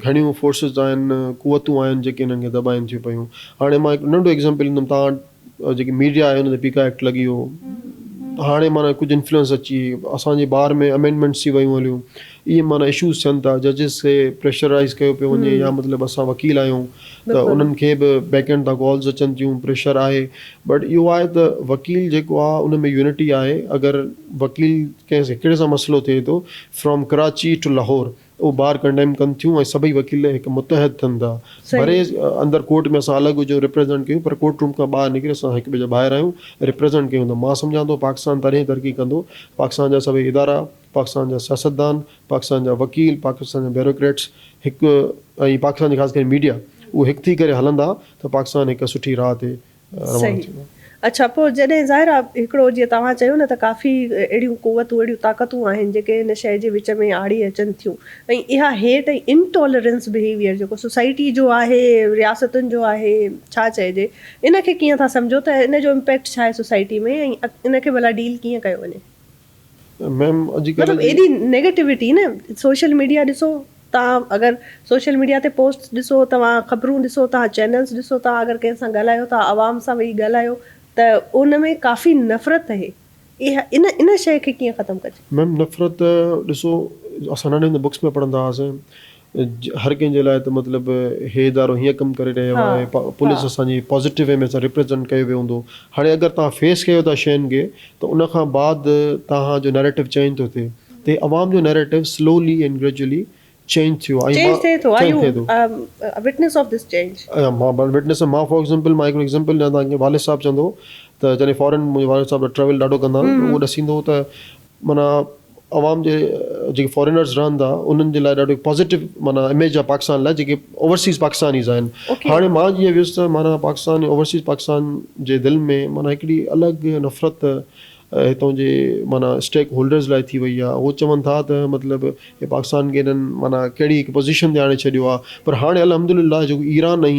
گهڻيون فورسز آهن قوتون آهن جيڪي انهن کي دٻائين ٿيون پيون هاڻي مان هڪ ننڍو ايگزامپل ڏيندم توهان جيڪي ميڊيا آهي ان تي پيڪا ايڪٽ لڳي ويو هاڻي معنيٰ ڪجهه انفلوئنس اچي اسان جي بار ۾ امينڊمينٽس ٿي ويون هليون اهي معنيٰ اشوز ٿين ٿا ججز کي پريشرائز ڪيو پيو وڃي يا مطلب اسان وڪيل آهيون ته انهن کي به بيڪ اينڊ تان ڪالز اچن ٿيون پريشر آهي بٽ اهو آهي ته وڪيل جيڪو آهي ان ۾ يونٽي آهي اگر وڪيل ڪنهن هڪڙي سان مسئلو ٿئي ٿو فرام ڪراچي ٽو لاهور اهو بار ڪنڊيم ڪن ٿيون ۽ سڀئي وڪيل هڪ متحد ٿين ٿا. ڀلي اندر ڪورٽ ۾ اسان الڳ هجون ريپريزنٽ ڪيون پر ڪورٽ روم کان ٻاهر نڪري اسان هڪ ٻئي جا ڀائر آهيون ۽ ريپريزنٽ ڪيون ٿا. مان سمجهان ٿو پاڪستان تڏهن ترقي ڪندو پاڪستان جا سڀئي ادارا، پاڪستان جا سياستدان، پاڪستان جا وڪيل، پاڪستان جا بيوروڪريٽس هڪ ۽ پاڪستان جي خاص ڪري ميڊيا اهو هڪ ٿي ڪري هلندا ته پاڪستان هڪ سٺي راهه تي روانو صحيح ٿيندو. اڇا پوء جڏهن ظاهر آ هڪڙو جيئن توهان چيو نه ته ڪافي اهڙيون قوتون اهڙيون طاقتون آهن جيڪي هن شيء جي وچ ۾ آڙي اچن ٿيون ۽ اها هيٽ ۽ انٽالرنس بهيويئر جيڪو سوسائٽي جو آهي رياستن جو آهي ڇا چئجي ان کي ڪيئن ٿا سمجهو ته ان جو امپيڪٽ ڇا آهي سوسائٽي ۾ ۽ ان کي ڀلا ڊيل ڪيئن ڪيو وڃي. ميم اڄڪلهه مطلب جي. ايڏي نيگيٽوٽي نه سوشل ميڊيا ڏسو توهان اگر سوشل ميڊيا تي پوسٽس ڏسو توهان خبرون ڏسو توهان چينلز ڏسو توهان اگر ڪنهن سان ڳالهايو ٿا عوام سان ويهي ڳالهايو ته ان ۾ ڪافي نفرت اهي اها ان ان شيء کي ڪيئن ختم ڪجي. ميم نفرت ڏسو اسان ننڍي هوندي بڪس ۾ پڙهندا هئاسين هر ڪنهن جي لاء ته مطلب هي ادارو هيئن ڪم ڪري رهيو آهي پوليس اسان جي پازيٽو وي ۾ اسان ريپريزنٽ ڪيو ويو هوندو هاڻي اگر توهان فيس ڪيو ٿا شين کي ته ان کان بعد توهان جو نيريٽو چينج ٿو ٿئي ته عوام جو narrative slowly and gradually change ٿيو آهي چينج ٿئي ٿو are you witness of this change? مان وٽنس مان فار ايگزامپل مان هڪڙو ايگزامپل ڏيان توهان کي والد صاحب چوندو هو ته جڏهن فارن منهنجو والد صاحب ٽريول ڏاڍو ڪندا هئا ته اهو ڏسيندو هو ته معنيٰ عوام جي جيڪي فارينرز رهن ٿا انهن جي لاء ڏاڍو پازيٽو معنيٰ اميج آهي پاڪستان لاء جيڪي اوورسيز پاڪستانيز آهن هاڻي مان جيئن ويس ته معنيٰ پاڪستان اوورسيز پاڪستان جي دل ۾ معنيٰ هڪڙي الڳ نفرت هتان جي معنيٰ اسٽيڪ هولڊرز لاء ٿي وئي آهي هو چون ٿا ته مطلب هي پاڪستان کي هنن معنيٰ ڪهڙي هڪ پوزيشن تي آڻي ڇڏيو آهي پر هاڻي الحمدلله جيڪو ايران ۽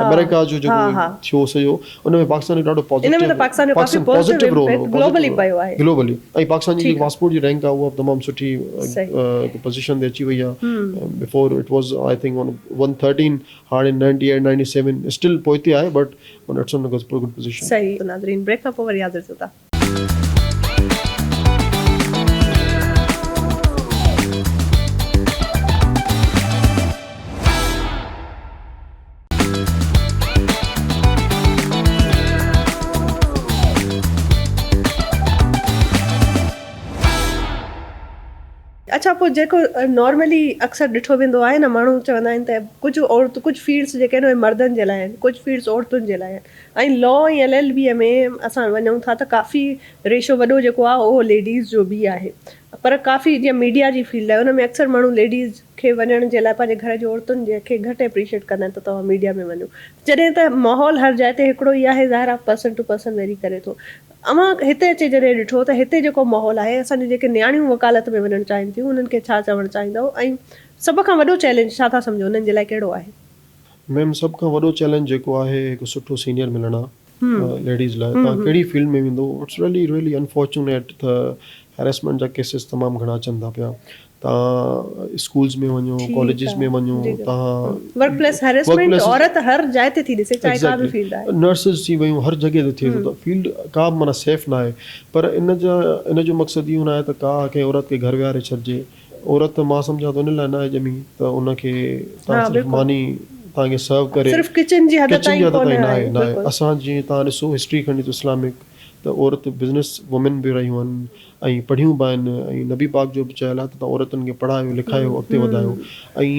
آمريڪا جو جيڪو ٿيو سڄو ان ۾ پاڪستان جو ڏاڍو پازيٽو پاڪستان پازيٽو رول هو گلوبلي پيو آهي گلوبلي ۽ پاڪستان جي جيڪي پاسپورٽ جي رينڪ آهي اها تمام سٺي هڪ پوزيشن تي اچي وئي آهي before it was I think 113 هاڻي 98 97 اسٽل پوئتي آهي but it's on good position. صحيح ناظرين بريڪ کان پوء وري حاضر ٿيون ٿا. اڇا پوء جيڪو نارملي اڪثر ڏٺو ويندو آهي نه ماڻهو چوندا آهن ته ڪجهه عورتون ڪجهه فيلڊس جيڪي آهن اهي مردن جي لاء آهن ڪجهه فيلڊس عورتن جي لاء آهن ۽ لا ۽ ايل ايل بي ۾ اسان وڃون ٿا ته ڪافي ريشو وڏو جيڪو آهي اهو ليڊيز جو به آهي پر ڪافي جيئن ميڊيا جي فيلڊ آهي ان ۾ اڪثر ماڻهو ليڊيز کي وڃڻ جي لاء پنهنجي گهر جي عورتن جي کي گهٽ اپريشيئيٽ ڪندا آهن ته توهان ميڊيا ۾ وڃو جڏهن ته ماحول هر جاء تي هڪڙو ئي آهي ظاهر آهي پرسن ٽو پرسن ويري ڪري ٿو اوهان هتي اچي جڏهن ڏٺو ته هتي جيڪو ماحول آهي، اسان جون جيڪي نياڻيون وڪالت ۾ وڃڻ چاهين ٿيون، انهن کي ڇا چوڻ چاهيندؤ ۽ سڀ کان وڏو چئلينج ڇا ٿا سمجهو انهن جي لاء ڪهڙو آهي؟ ميم سڀ کان وڏو چئلينج جيڪو آهي هڪ سٺو سينيئر ملڻ آ ليڊيز لاء توهان ڪهڙي فيلڊ ۾ ويندو it's really really unfortunate ته هيريسمينٽ جا ڪيسز تمام گهڻا اچن ٿا پيا توهان اسڪولز ۾ وڃو ڪاليجز ۾ وڃو توهان ورڪ پليس هيريسمينٽ عورت هر جاء تي ٿي ڏسي چاهي ڪا به فيلڊ آهي. نرسز ٿي ويون هر جڳهه تي ٿئي ٿو ته فيلڊ ڪا به معنيٰ سيف ناهي پر ان جا ان جو مقصد اهو ناهي ته ڪا ڪنهن عورت کي گهر ويهاري ڇڏجي عورت مان سمجهان ٿو ان لاء ناهي ڄمي ته ان کي توهان صرف ماني توهان کي سرو ڪري صرف ڪچن جي حد تائين ڪونه آهي ناهي اسان جيئن توهان ڏسو هسٽري کڻي ته اسلامڪ ته عورت بزنس وومين به رهيون آهن ۽ پڙهيون به آهن ۽ نبي پاڪ جو به چيل آهي ته توهان عورتن کي پڙهايو لکايو اڳتي وڌايو ۽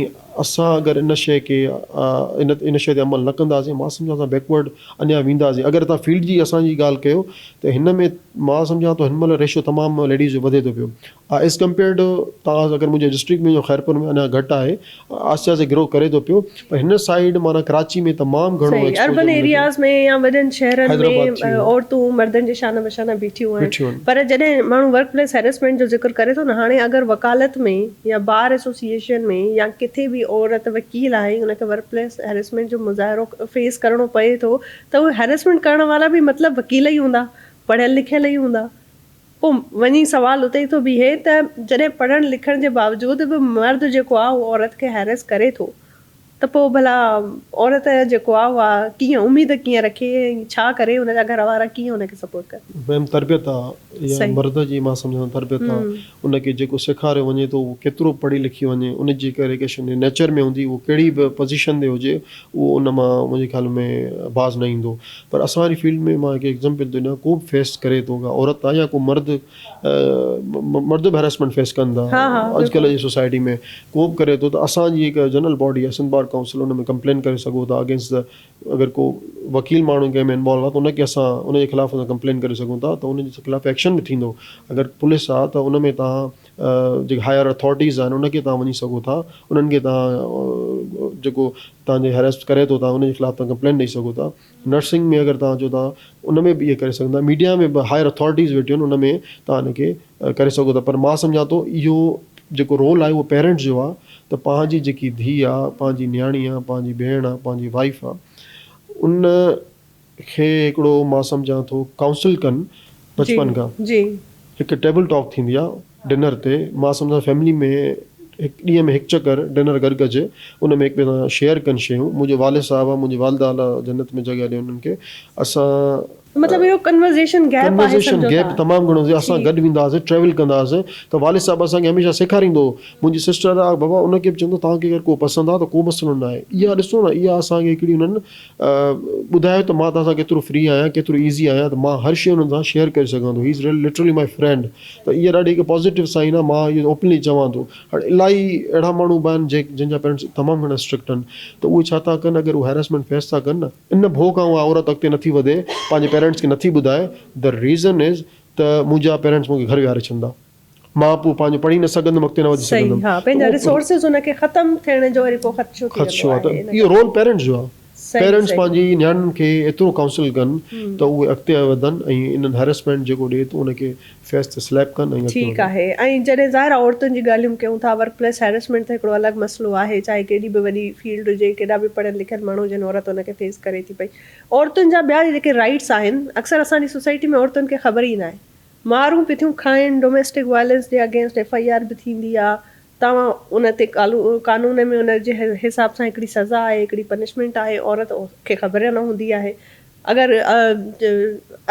اسان اگر ان شيء کي ان ان شيء تي عمل نه ڪنداسين مان سمجهان ٿو بيڪورڊ اڃا وينداسين اگر توهان فيلڊ جي اسان جي ڳالهه ڪيو ته هن ۾ مان سمجهان ٿو هن مهل ريشو تمام ليڊيز جو وڌي ٿو پيو ايز ڪمپيئرڊ توهان اگر منهنجي ڊسٽرڪٽ ۾ خيرپور ۾ اڃا گهٽ آهي آهستي آهستي گرو ڪري ٿو پيو پر هن سائيڊ معنيٰ ڪراچي ۾ تمام گهڻو صحيح اربن ايرياز ۾ يا وڏن شهرن ۾ عورتون مردن جي شانه بشانه بيٺيون آهن پر جڏهن ماڻهو ورڪ پليس هيرسمينٽ جو ذڪر ڪري ٿو نه هاڻي اگر وڪالت ۾ يا بار ايسوسيئيشن ۾ يا ڪٿي به عورت وڪيل آهي ان کي ورڪ پليس هيرسمينٽ جو مظاهرو فيس ڪرڻو پئي ٿو ته اهي هيرسمينٽ ڪرڻ وارا به مطلب وڪيل ئي هوندا پڙهيل لکيل ئي هوندا پوء وڃي سوال اتي ئي ٿو بيهي ته جڏهن پڙهڻ لکڻ جي باوجود به مرد جيڪو آهي اهو عورت کي هيرس ڪري ٿو ته پوء ڀلا عورت جيڪو آهي اها ڪيئن اميد ڪيئن رکي ۽ ڇا ڪري ان جا گهر وارا ڪيئن ان کي سپورٽ ڪن. ميم تربيت آ يا مرد جي مان سمجهان ٿو تربيت آ ان کي جيڪو سيکاريو وڃي ٿو اهو ڪيترو پڙهي لکي وڃي ان جي هڪ ايجوڪيشن نيچر ۾ هوندي اهو ڪهڙي به پوزيشن تي هجي اهو ان مان منهنجي خيال ۾ باز نه ايندو پر اسان واري فيلڊ ۾ مان هڪ ايگزامپل ٿو ڏيان ڪو به فيس ڪري ٿو ڪا عورت آهي يا ڪو مرد مرد به هراسمينٽ فيس ڪن ٿا اڄڪلهه جي سوسائٽي ۾ ڪو به ڪري ٿو ته اسان جي هڪ جنرل باڊي آهي سنڌ بار ڪائونسل ان ۾ ڪمپلين ڪري سگهو ٿا اگينسٽ the اگر ڪو وڪيل ماڻهو ڪنهن ۾ انوالو آهي ته ان کي اسان ان جي خلاف اسان ڪمپلين ڪري سگهون ٿا ته ان جي خلاف ايڪشن به ٿيندو اگر پوليس آهي ته ان ۾ توهان جيڪي هائر اٿارٽيز آهن ان کي توهان وڃي سگهو ٿا انهن کي توهان جيڪو توهان جي هريس ڪري ٿو توهان ان جي خلاف توهان ڪمپلين ڏئي سگهو ٿا نرسنگ ۾ اگر توهان چئو ٿا ان ۾ به اهي ڪري سگهندا ميڊيا ۾ به هائر اٿارٽيز ويٺيون آهن ان ۾ توهان ان کي ڪري سگهو ٿا پر مان سمجهان ٿو اهو جيڪو رول آهي اهو پيرنٽس جو آهي ته پنهنجي جيڪي ڌيء آهي پنهنجي نياڻي آهي پنهنجي ڀيڻ آهي پنهنجي وائيف آهي ان کي هڪڙو مان سمجهان ٿو ڪائونسل ڪن بچپن کان هڪ ٽيبل ٽاڪ ٿيندي آ ڊنر تي مان سمجهان فيملي ۾ هڪ ڏينهن ۾ هڪ چڪر ڊنر گڏ ڪجي ان ۾ هڪ ٻئي سان شيئر ڪن شيون منهنجو والد صاحب آ منهنجي والده الله جنت ۾ جڳهه ڏي انهن کي اسان مطلب اهو ڪنورزيشن گيپ آهي ڪنورزيشن گيپ تمام گهڻو هوندو اسان گڏ ويندا هئاسين ٽريول ڪندا هئاسين ته والد صاحب اسان کي هميشه سيکاريندو هو منهنجي سسٽر آ بابا ان کي به چوندو توهان کي اگر ڪو پسند آ ته ڪو مسئلو نه آهي اها ڏسو نه اها اسان کي هڪڙي انهن ٻڌايو ته مان توهان سان ڪيترو فري آهيان ڪيترو ايزي آهيان ته مان هر شيء انهن سان شيئر ڪري سگهان ٿو he is literally my friend ته اها ڏاڍي هڪ پازيٽو سائن آهي مان اهو اوپنلي چوان ٿو هاڻي الاهي اهڙا ماڻهو به آهن جي جن جا پيرنٽس تمام گهڻا اسٽرڪٽ آهن ته اهي ڇا ٿا ڪن اگر هو هيراسمينٽ فيس ٿا ڪن نه ان ڀو کان اها عورت اڳتي نٿي وڌي پنهنجي پيرنٽس کي نٿي ٻڌائي the reason از ته منهنجا پيرنٽس مون کي گهر ويهاري ڇڏندا مان پوء پنهنجو پڙهي نه سگهندم اڳتي نه وڌي صحيح سگهندم ها ته پنهنجا اهو ريسورسز ان کي ختم ٿيڻ جو وري پوء خدشو ٿي خدشو ويندو آهي ته آهي ان اهو ڪري رول پيرنٽس جو آهي صحيح پيرنٽس صحيح پنهنجي نياڻين کي ايترو ڪائونسل ڪن ته اهي اڳتي وڌن ۽ انهن هريسمينٽ جيڪو ڏئي ٿو ان کي فيس تي سليپ ڪن ۽ اڳتي ٺيڪ وڌن. آهي ۽ جڏهن ظاهر آهي عورتن جي ڳالهيون ڪيون ٿا ورڪ پليس هيرسمينٽ ته هڪڙو الڳ مسئلو آهي چاهي ڪيڏي به وڏي فيلڊ هجي ڪيڏا به پڙهيل لکيل ماڻهو هجن عورت ان کي فيس ڪري ٿي پئي عورتن جا ٻيا جيڪي رائيٽس آهن اڪثر اسان جي سوسائٽي ۾ عورتن کي خبر ئي ناهي مارون به ٿيون کائن، ڊوميسٽڪ وائلنس جي اگينسٽ ايف I R به ٿيندي آ، توهان ان تي قانون ۾ ان جي حساب سان هڪڙي سزا آهي، هڪڙي پنشمينٽ آهي، عورت کي خبر نه هوندي آهي، اگر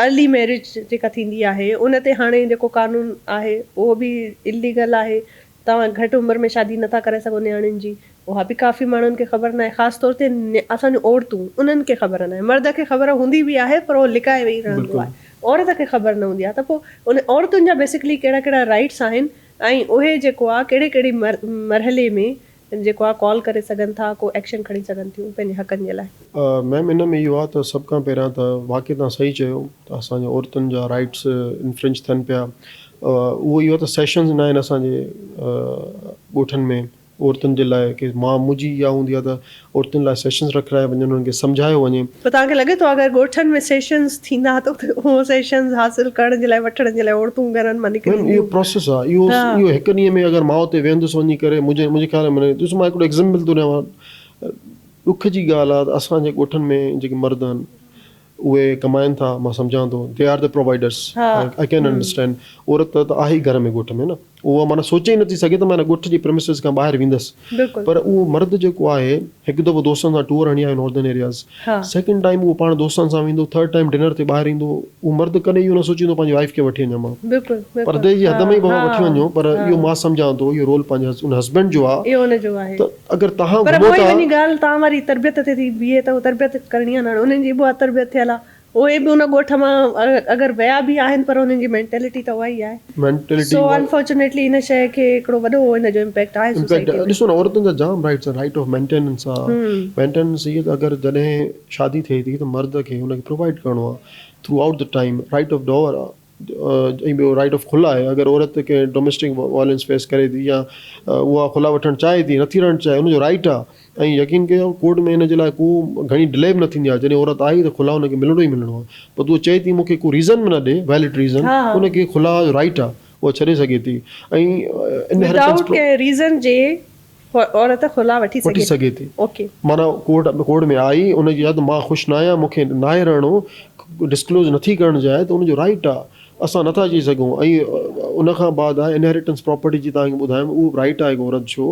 ارلي ميرج جيڪا ٿيندي آهي ان تي هاڻي جيڪو قانون آهي اهو به اليگل آهي، توهان گهٽ عمر ۾ شادي نٿا ڪرائي سگهو نياڻين جي اها به ڪافي ماڻهن کي خبر ناهي خاص طور تي اسان جون عورتون انهن کي خبر ناهي مرد کي خبر هوندي به آهي پر اهو لڪائي ويهي رهندو آهي عورت کي خبر نه هوندي آهي ته پوء ان عورتن جا بيسڪلي ڪهڙا ڪهڙا رائيٽس آهن ۽ اهي جيڪو آ ڪهڙي ڪهڙي مرحلي ۾ جيڪو آ ڪال ڪري سگهن ٿا ڪو ايڪشن کڻي سگهن ٿيون پنهنجي حقن جي لاء. ميم ان ۾ اهو آ ته سڀ کان پهريان ته واقعي توهان صحيح چيو ته اسان جي عورتن جا رائيٽس انفرنج ٿين پيا اهو اهو ته سيشنز نه آهن اسان جي ڳوٺن ۾ عورتن جي لاء ڪي مان منهنجي اها هوندي آهي ته عورتن لاء سيشنز رکرايا وڃن انهن کي سمجهايو وڃي. پر توهان کي لڳي ٿو اگر ڳوٺن ۾ سيشنز ٿيندا ته اتي اهو سيشنز حاصل ڪرڻ جي لاء وٺڻ جي لاء عورتون گهرن مان نڪري ميم اهو پروسيس آهي اهو اهو هڪ ڏينهن ۾ اگر مان اتي ويهندس وڃي ڪري منهنجي منهنجي خيال ۾ ڏسو مان هڪڙو ايگزامپل ٿو ڏيانو ڏک جي ڳالهه آهي ته اسان جي ڳوٺن ۾ جيڪي مرد آهن اهي ڪمائن ٿا مان سمجهان ٿو they are the providers I can understand عورت ته آهي ئي گهر ۾ ڳوٺ ۾ نه اها معنيٰ سوچي ئي نٿي سگهي ته مان هن ڳوٺ جي پريمسز کان ٻاهر ويندس پر اهو مرد جيڪو آهي هڪ دفعو دوستن سان ٽوئر هڻي آيو ناردرن ايرياز سيڪنڊ ٽائيم اهو پاڻ دوستن سان ويندو ٿرڊ ٽائيم ڊنر تي ٻاهر ايندو اهو مرد ڪڏهن اهو نه سوچيندو پنهنجي وائيف کي وٺي وڃان مان پردي جي حد ۾ ئي بابا وٺي وڃو پر اهو مان سمجهان ٿو اهو رول پنهنجي ان هسبينڊ جو آهي ته اگر توهان پر گهمو اها ئي ٿا. وڃي ڳالهه توهان واري تربيت تي ٿي بيهي ته اها تربيت ڪرڻي آهي نه هاڻي انهن جي به اها تربيت ٿيل آهي اهي به ان ڳوٺ مان اگر ويا به آهن پر انهن جي مينٽيلٽي ته اها ئي آهي مينٽيلٽي سو اها انفارچونيٽلي ان شيء کي هڪڙو وڏو ان جو امپيڪٽ آهي امپيڪٽ سوسائٽي ۾. ڏسو نه عورتن جا جام رائيٽس آهن رائيٽ آف مينٽيننس آهي مينٽيننس هي ته اگر جڏهن شادي ٿئي ٿي ته مرد کي ان کي پرووائيڊ ڪرڻو آهي through out the time right of dower آهي ۽ ٻيو رائيٽ آف خلا آهي اگر عورت ڪنهن ڊوميسٽڪ وائلنس فيس ڪري ٿي يا اها خلا وٺڻ چاهي ٿي نٿي رهڻ چاهي ان جو رائيٽ آهي ۽ يقين ڪيو ڪورٽ ۾ ان جي لاء ڪو گهڻي ڊلي به نه ٿيندي آهي جڏهن عورت آئي ته خلا ان کي ملڻو ئي ملڻو آهي پر اهو چئي ٿي مون کي ڪو ريزن به نه ڏي ويلڊ ريزن ان کي خلا جو رائيٽ آهي اها ڇڏي سگهي ٿي ۽ انهيرٽنس ودائوٽ ڪنهن ريزن جي عورت خلا وٺي وٺي سگهي ٿي. معنيٰ ڪورٽ ڪورٽ ۾ آئي ان جي ته مان خوش ناهيان مون کي ناهي رهڻو ڊسڪلوز نٿي ڪرڻ چاهي ته ان جو رائيٽ آ اسان نٿا چئي سگهون ۽ ان کان بعد آهي انهيريٽنس پراپرٽي جي توهان کي ٻڌايم اهو به رائيٽ آهي هڪ عورت جو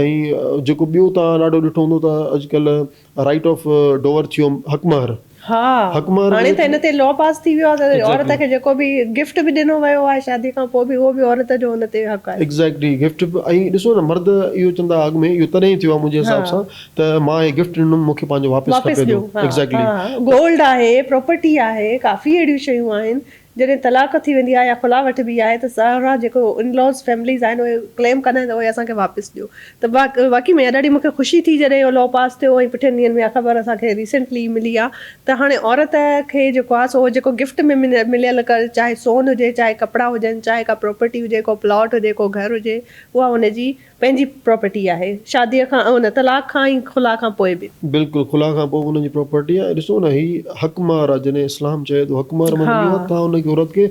۽ جيڪو ٻيو توهان ڏاڍو ڏٺو هوندو ته اڄڪلهه رائيٽ آف ڊوور ٿيو حق مهر. ها هاڻي ته ان تي لا پاس ٿي ويو آهي ته عورت کي جيڪو به گفٽ به ڏنو ويو آهي شادي کان پوء به اهو به عورت جو ان تي حق آهي. ايگزيڪٽلي گفٽ به ۽ ڏسو نه مرد اهو چوندا اڳ ۾ اهو تڏهن ٿيو آهي منهنجي حساب سان ته مان هي گفٽ ڏنم مون کي پنهنجو واپس کپي ٿو ايگزيڪٽلي گولڊ آهي پراپرٽي آهي ڪافي اهڙيون شيون آهن جڏهن طلاق ٿي ويندي آهي يا خلع وٺبي آهي ته سارا جيڪو ان لاز فيمليز آهن اهي ڪليم ڪندا آهن ته اهي اسان کي واپس ڏيو ته واقعي ۾ ڏاڍي مون کي خوشي ٿي جڏهن اهو لا پاس ٿيو ۽ پٺين ڏينهن ۾ اها خبر اسان کي ريسينٽلي ملي آهي ته هاڻي عورت کي جيڪو آهي سو جيڪو گفٽ ۾ مليل چاهي سون هجي چاهي ڪپڙا هجن چاهي ڪا پراپرٽي هجي ڪو پلاٽ هجي ڪو گهر هجي اها ان جي پنهنجي پراپرٽي آهي شاديء کان ان طلاق کان ۽ خلع کان پوء به. بلڪل خلع کان پوء به انهن جي پراپرٽي آهي ڏسو نه هي حق مهر آهي جڏهن اسلام چئي ٿو حق مهر معنيٰ اهو آهي توهان ان کي عورت کي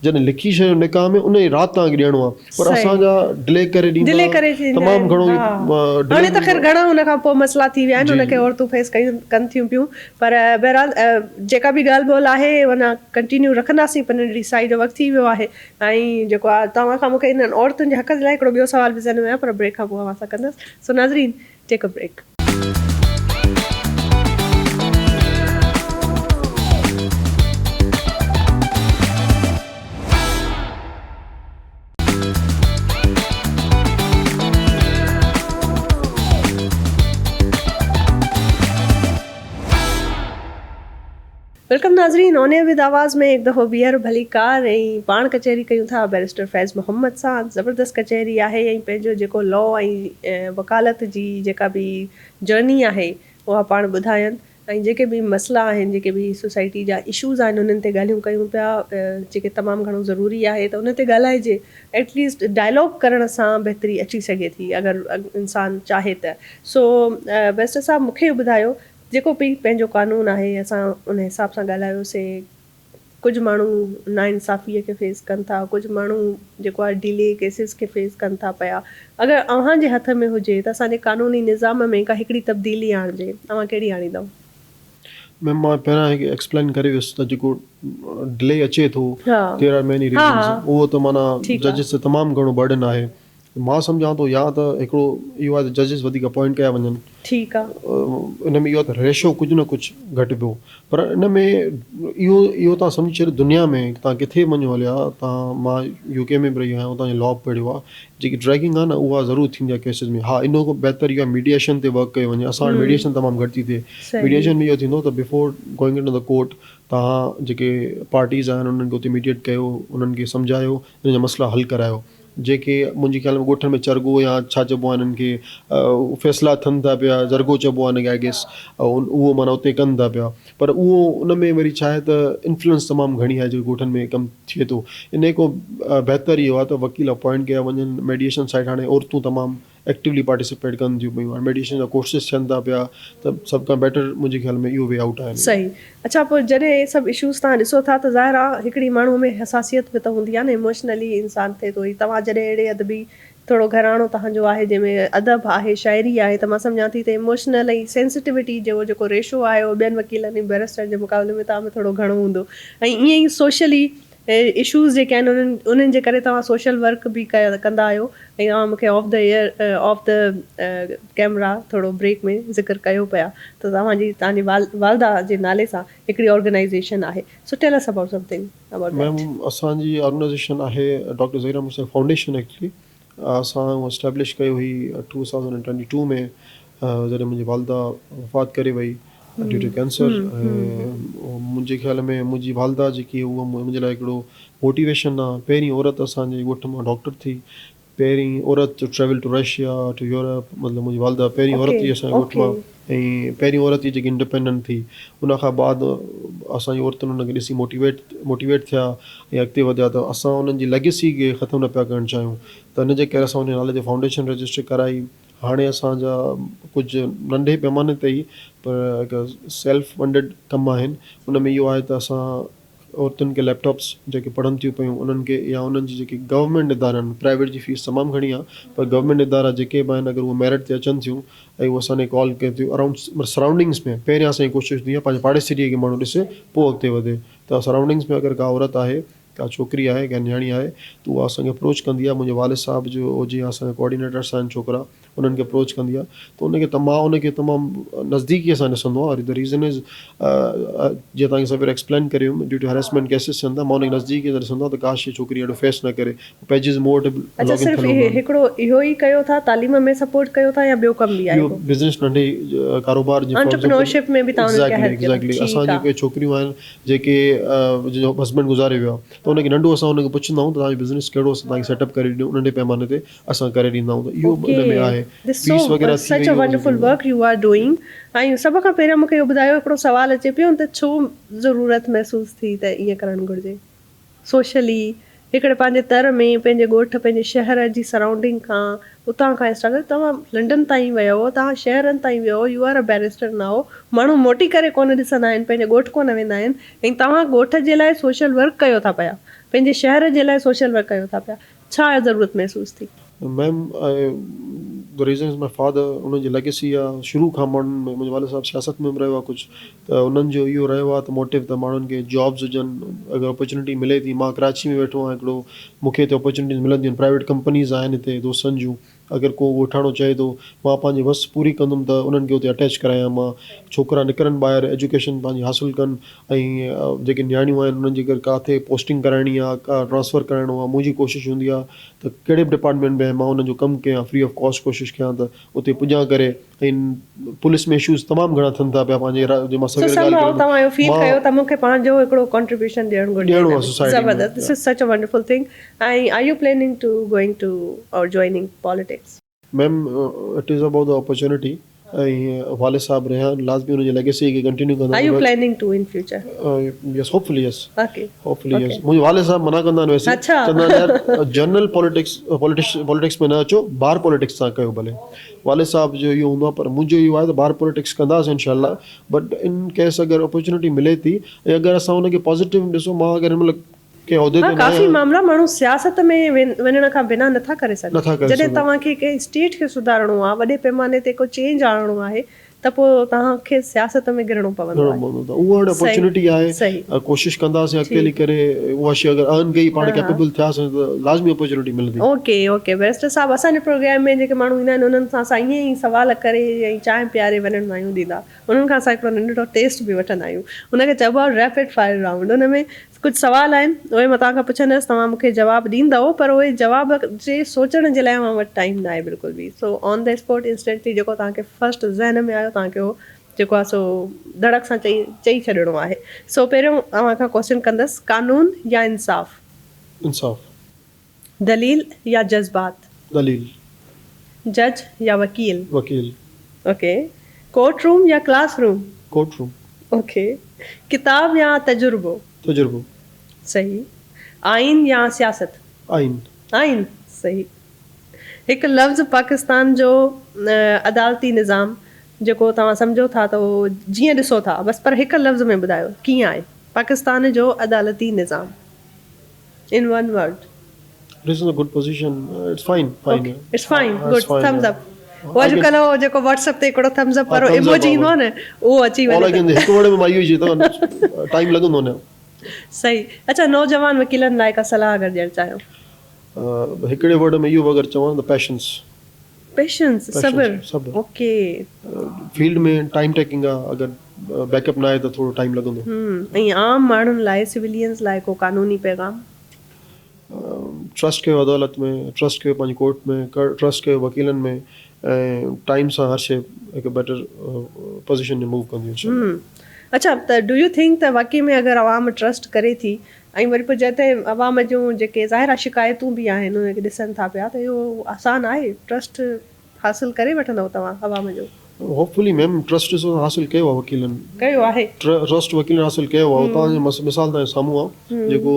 جڏهن لکي ڇڏيو نڪاح ۾ ان ئي رات توهان کي ڏيڻو آهي پر اسان جا ڊلي ڪري ڏيندا تمام گهڻو هاڻي ته خير گهڻا ان کان پوء مسئلا ٿي ويا آهن ان کي عورتون فيس ڪن ٿيون پيون پر بهرحال جيڪا به ڳالهه ٻولهه آهي اڃا ڪنٽينيو رکنداسين پر ننڍڙي سائي جو وقت ٿي ويو آهي ۽ جيڪو آ توهان کان مون کي انهن عورتن جي حق جي لاء هڪڙو ٻيو سوال به ذهن ۾ آيو پر بريڪ کان پوء اوهان سان ڪندس سو ناظرين ٽيڪ ا بريڪ. Welcome ناظرين آن ايئر ود آواز ۾ هڪ دفعو ٻيهر ڀليڪار ۽ پاڻ ڪچهري ڪيون ٿا بئريسٽر فيض محمد سان زبردست ڪچهري آهي ۽ پنهنجو جيڪو لا ۽ وڪالت جي جيڪا به جرني آهي اها پاڻ ٻڌاين ۽ جيڪي به مسئلا آهن جيڪي به سوسائٽي جا اشوز آهن انهن تي ڳالهيون ڪيون پيا جيڪي تمام گهڻو ضروري آهي ته ان تي ڳالهائجي ايٽ ليسٽ ڊائلاگ ڪرڻ سان بهتري اچي سگهي ٿي اگر انسان چاهي ته سو بئريسٽر صاحب مونکي اهو ٻڌايو جيڪو به پنهنجو قانون آهي اسان ان حساب سان ڳالهايوسي ڪجهه ماڻهو ناانصافي کي فيس ڪن ٿا ڪجهه ماڻهو جيڪو آهي ڊيلي ڪيسز کي فيس ڪن ٿا پيا اگر اوهان جي هٿ ۾ هجي ته اسان جي قانوني نظام ۾ ڪا هڪڙي تبديلي آڻجي اوهان ڪهڙي آڻيندؤ؟ ميم مان پهريان هڪ ايڪسپلين ڪري ويس ته جيڪو ڊلي اچي ٿو دير آر ميني ريزنز اهو ته معنيٰ ججز تي تمام گهڻو برڊن آهي مان سمجهان ٿو يا ته هڪڙو اهو آهي ته ججز وڌيڪ اپوائنٽ ڪيا وڃن. ٺيڪ آ. ان ۾ اهو آهي ته ريشو ڪجهه نه ڪجهه گهٽبو پر ان ۾ اهو اهو توهان سمجهي ڇڏيو دنيا ۾ توهان ڪٿي به وڃو هليا توهان مان يو ڪي ۾ به رهيو آهيان اتان جو لا به پڙهيو آهي جيڪي ڊريگنگ آهي نه اها ضرور ٿيندي آهي ڪيسز ۾ ها ان کان بهتر اهو آهي ميڊيئيشن تي ورڪ ڪيو وڃي اسان وٽ ميڊيئيشن تمام گهٽ ٿي ٿئي ميڊيئيشن ۾ اهو ٿيندو ته before going into the court توهان جيڪي پارٽيز آهن انهن کي اتي ميڊيئيٽ ڪيو انهن کي سمجهايو انهن جا مسئلا حل ڪرايو. جيڪي منهنجي خيال ۾ ڳوٺن ۾ چرغو يا ڇا چئبو آهي انهن کي فيصلا ٿين ٿا پيا جرڳو چئبو آهي ان کي I guess اهو معنيٰ اتي ڪن ٿا پيا پر اهو ان ۾ وري ڇا آهي ته انفلوئنس تمام گهڻي آهي جيڪو ڳوٺن ۾ ڪم ٿئي ٿو انهي کان بهتر اهو آهي ته وڪيل اپوائنٽ ڪيا وڃن ميڊيئيشن سائيڊ هاڻي عورتون تمام ايڪٽيولي پارٽيسپيٽ ڪن ٿيون پيون هاڻي ميڊيٽيشن جا ڪورسز ٿين ٿا پيا ته سڀ کان بيٽر منهنجي خيال ۾ اهو وي آئوٽ آهي. صحيح اڇا پوء جڏهن اهي سڀ اشوز توهان ڏسو ٿا ته ظاهر آ هڪڙي ماڻهو ۾ حساسيت به ته هوندي آ نه ايموشنلي انسان ٿئي ٿو هي توهان جڏهن اهڙي ادبي ٿورو گهراڻو توهان جو آهي جنهن ۾ ادب آهي شاعري آهي ته مان سمجهان ٿي ته ايموشنل ۽ سينسٽيوٽي جو جيڪو ريشو آهي اهو ٻين وڪيلن ۽ بئريسٽر جي مقابلي ۾ توهان ۾ ٿورو گهڻو هوندو ۽ ائين ئي سوشلي اشوز جيڪي آهن انهن انهن جي ڪري توهان سوشل ورڪ به ڪندا آهيو ۽ اوهان مون کي off the air off the camera ٿورو بريڪ ۾ ذڪر ڪيو پيا ته توهان جي توهان جي والده جي نالي سان هڪڙي آرگنائيزيشن آهي so tell us about something about that. Ma'am اسان جي آرگنائيزيشن آهي doctor Zaheer Ahmed Sahib foundation actually اسان اهو اسٽيبلش ڪيو هئي two thousand and twenty two ۾ جڏهن منهنجي والده وفات ڪري وئي ڊيو ٽو ڪينسر ۽ منهنجي خيال ۾ منهنجي والده جيڪي اها منهنجي لاء هڪڙو موٽيويشن آ پهرين عورت اسان جي ڳوٺ مان ڊاڪٽر ٿي پهرين عورت to travel to Russia to Europe مطلب منهنجي والده پهرين عورت ٿي اسان جي ڳوٺ مان ۽ پهرين عورت ٿي جيڪي انڊيپينڊنٽ ٿي ان کان بعد اسان جي عورتن ان کي ڏسي موٽيويٽ موٽيويٽ ٿيا ۽ اڳتي وڌيا ته اسان انهن جي ليگيسي کي ختم نه پيا ڪرڻ چاهيون ته ان جي ڪري اسان ان جي نالي تي فائونڊيشن رجسٽر ڪرائي هاڻي اسان جا ڪجهه ننڍي پيماني تي ئي پر هڪ سيلف فنڊيڊ ڪم آهن ان ۾ اهو آهي ته اسان عورتن کي ليپ ٽاپس جيڪي پڙهن ٿيون پيون انهن کي يا انهن جي جيڪي گورنمينٽ ادارا آهن پرائيويٽ جي فيس تمام گهڻي آهي پر گورنمينٽ ادارا جيڪي به آهن اگر اهي ميرٽ تي اچن ٿيون ۽ اهي اسان ڏي ڪال ڪن ٿيون اراؤنڊ سرائونڊنگس ۾ پهريان اسان جي ڪوشش هوندي آهي پنهنجي پاڙيسري کي ماڻهو ڏسي پوء اڳتي وڌي ته سرائونڊنگس ۾ اگر ڪا عورت آهي ڪا ڇوڪري آهي ڪا نياڻي آهي ته اها اسان کي اپروچ ڪندي آهي منهنجي والد صاحب جو جيئن اسان جا ڪوآرڊينيٽرس آهن ڇوڪرا انهن کي اپروچ ڪندي آهي ته ان کي مان ان کي تمام نزديڪي سان ڏسندو آهيان the reason از جيئن توهان کي سوير ايڪسپلين ڪري ويم ڊيو ٽو هريسمينٽ ڪيسز ٿين ٿا مان ان کي نزديڪي سان ڏسندو آهيان ته ڪاش هي ڇوڪري اهڙو فيس نه ڪري پيجز مون وٽ به اڇا لاگ ان صرف ٿيل هوندا آهن. هڪڙو اهو ئي ڪيو ٿا تعليم ۾ سپورٽ ڪيو ٿا يا ٻيو ڪم به آهي ٻيو ڪو؟ بزنس ننڍي ڪاروبار جي فار ايگزامپل انٽرپرينورشپ ۾ به توهان انهن کي ايگزيڪٽلي هيلپ ڪيو ٿا ايگزيڪٽلي ٺيڪ اسان جون آهي. ڪي ڇوڪريون آهن جيڪي جن جو هسبينڊ گذاري ويو آهي ته ان کي ننڍو اسان ان کي پڇندا آهيون ته توهان جو بزنس ڪهڙو اسان توهان کي سيٽ اپ ڪري ڏيون ننڍي پيماني تي اسان ڪري ڏيندا آهيون ته اهو به ان ۾ آهي فيس وغيره ٿي such a wonderful work you are doing ۽ سڀ کان پهريان مون کي اهو ٻڌايو هڪڙو سوال اچي پيو ته ڇو ضرورت محسوس ٿي ته ائين ڪرڻ گهرجي سوشلي هڪڙي پنهنجي تر ۾ پنهنجي ڳوٺ پنهنجي شهر جي سرائونڊنگ کان اتان کان اسٽارٽ ڪري توهان لنڊن تائين ويا هو توهان شهرن تائين ويا هو you are a barrister now ماڻهو موٽي ڪري ڪونه ڏسندا آهن پنهنجي ڳوٺ ڪونه ويندا آهن ۽ توهان ڳوٺ جي لاء سوشل ورڪ ڪيو ٿا پيا پنهنجي شهر جي لاء سوشل ورڪ ڪيو ٿا پيا ڇا ضرورت محسوس ٿي؟ Ma'am the reason is my father انهن جي ليگيسي آ شروع کان ماڻهن ۾ منهنجو والد صاحب سياست ۾ به رهيو آ ڪجهه ته انهن جو اهو رهيو آ ته موٽو ته ماڻهن کي جابز هجن اگر اپرچونٽي ملي ٿي مان ڪراچي ۾ ويٺو آهيان هڪڙو مون کي هتي اپرچونٽيز ملنديون آهن پرائيويٽ ڪمپنيز آهن هتي دوستن جون اگر ڪو ڳوٺاڻو چئي ٿو مان پنهنجي وس پوري ڪندم ته انهن کي اتي اٽيچ ڪرايان مان ڇوڪرا نڪرن ٻاهر ايجوڪيشن پنهنجي حاصل ڪن ۽ جيڪي نياڻيون آهن انهن جي اگر ڪاٿي پوسٽنگ ڪرائڻي آهي ڪا ٽرانسفر ڪرائڻو آهي منهنجي ڪوشش هوندي آهي ته ڪهڙي به ڊپارٽمينٽ ۾ مان انهن جو ڪم ڪيان فري آف ڪاسٽ ڪوشش ڪيان ته اتي پڄان ڪري ۽ پوليس ۾ اشوز تمام گهڻا ٿين ٿا پيا پنهنجي جي مان سو سوير سم ڳالهه هائو ڪري توهان اهو فيل مان ڪيو ته مون کي پنهنجو هڪڙو ڪنٽريبيوشن ڏيڻ گهرجي ڏيڻو هن آهي ۾ سوسائٽي ۾ زبردست this is such a wonderful thing ۽ are you planning to going to or joining politics. Ma'am it is about the opportunity ۽ والد صاحب رهيا آهن لازمي ان جي ليگيسي کي ڪنٽينيو ڪندا are you planning to in future. Yes hopefully yes okay hopefully yes منهنجي والد صاحب منع ڪندا آهن ويسي چوندا آهن يار جنرل پاليٽڪس پاليٽڪس ۾ نه اچو بار پاليٽڪس تان ڪيو ڀلي والد صاحب جو اهو هوندو آهي پر منهنجو اهو آهي ته بار پاليٽڪس ڪنداسين انشاء الله بٽ ان ڪيس اگر اپرچونٽي ملي ٿي ۽ اگر اسان ان کي پازيٽو ڏسو مان اگر هن مهل ڪنهن عهدي ها تي نه ڪافي آهيان. معاملا ماڻهو سياست ۾ وڃڻ کان بنا نٿا ڪري سگهن. نٿا ڪري جڏهن سگهن. توهان کي ڪنهن اسٽيٽ کي سڌارڻو آهي، وڏي پيماني تي ڪو چينج آڻڻو آهي ته پوء توهان کي سياست ۾ گهڙڻو پوندو گهڙڻو آهي. پوندو ته اها هاڻي صحيح اپرچونٽي آهي صحيح ڪوشش ڪنداسين اڳتي هلي ٺيڪ ڪري اها شي اگر ارن ڪئي پاڻ ها ها. ڪيپيبل ٿياسين ته لازمي اپرچونٽي ملندي. اوڪي اوڪي بئريسٽر صاحب اسان جي پروگرام ۾ جيڪي ماڻهو ايندا آهن انهن سان اسان ائين ئي سوال ڪري ۽ چانهه پياري وڃڻ ناهيون ڏيندا انهن کان اسان هڪڙو ننڍڙو ٽيسٽ به وٺندا آهيون ان کي چئبو آهي ريپڊ فائر رائونڊ ان ۾ ڪجهه سوال آهن اهي مان توهان کان پڇندس توهان مون کي جواب ڏيندؤ پر اهي جواب جي سوچڻ جي لاء اوهان وٽ ٽائيم ناهي بلڪل به سو آن the spot instantly جيڪو توهان کي فرسٽ ذهن ۾ آيو توهان کي اهو جيڪو آهي سو ڌڙڪ سان چئي چئي ڇڏڻو آهي سو پهريون اوهان کان ڪوسچن ڪندس قانون يا انصاف؟ انصاف. دليل يا جذبات؟ دليل. جج يا وڪيل؟ وڪيل. اوڪي. ڪورٽ روم يا class room? Court room. Okay. ڪتاب يا تجربو؟ تجربو. صحيح. آئين يا سياست؟ آئين. آئين. صحيح. هڪ لفظ پاڪستان جو عدالتي نظام جيڪو توهان سمجهو ٿا ته اهو جيئن ڏسو ٿا بس پر هڪ لفظ ۾ ٻڌايو ڪيئن آهي پاڪستان جو عدالتي نظام in one word. It is in a good position it's fine fine it's fine good thumbs up هو اڄڪلهه هو جيڪو واٽس اپ تي هڪڙو ٿمز اپ وارو ايموجي ايندو آهي نه اهو اچي وڃي هڪ ورڊ ۾ مان اهو ئي چوندم ٽائيم لڳندو نه. صحيح اڇا نوجوان وڪيلن لاء ڪا صلاح اگر ڏيڻ چاهيو. هڪڙي ورڊ ۾ اهو به اگر چوان ته پيشنس. پيشنس صبر صبر اوڪي. فيلڊ ۾ ٽائيم ٽيڪنگ آ اگر بيڪ اپ ناهي ته ٿورو ٽائيم لڳندو. ۽ عام ماڻهن لاء سولينز لاء ڪو قانوني پيغام؟ ٽرسٽ ڪيو عدالت ۾ ٽرسٽ ڪيو پنهنجي ڪورٽ ۾ ٽرسٽ ڪيو وڪيلن ۾ ۽ ٽائيم سان هر شي هڪ بيٽر پوزيشن ۾ موو ڪندي انشاء الله. اڇا ته do you think ته واقعي ۾ اگر عوام ٽرسٽ ڪري ٿي ۽ وري پوء جنهن تي عوام جون جيڪي ظاهر آهي شڪايتون به آهن انهن کي ڏسن ٿا پيا ته اهو آسان آهي ٽرسٽ حاصل ڪري وٺندؤ توهان عوام جو. هوپ فلي ميم ٽرسٽ ڏسو حاصل ڪيو آهي وڪيلن. ڪيو آهي. ٽرسٽ وڪيلن حاصل ڪيو آهي اتان جو مثال توهان جي سامهون آهي جيڪو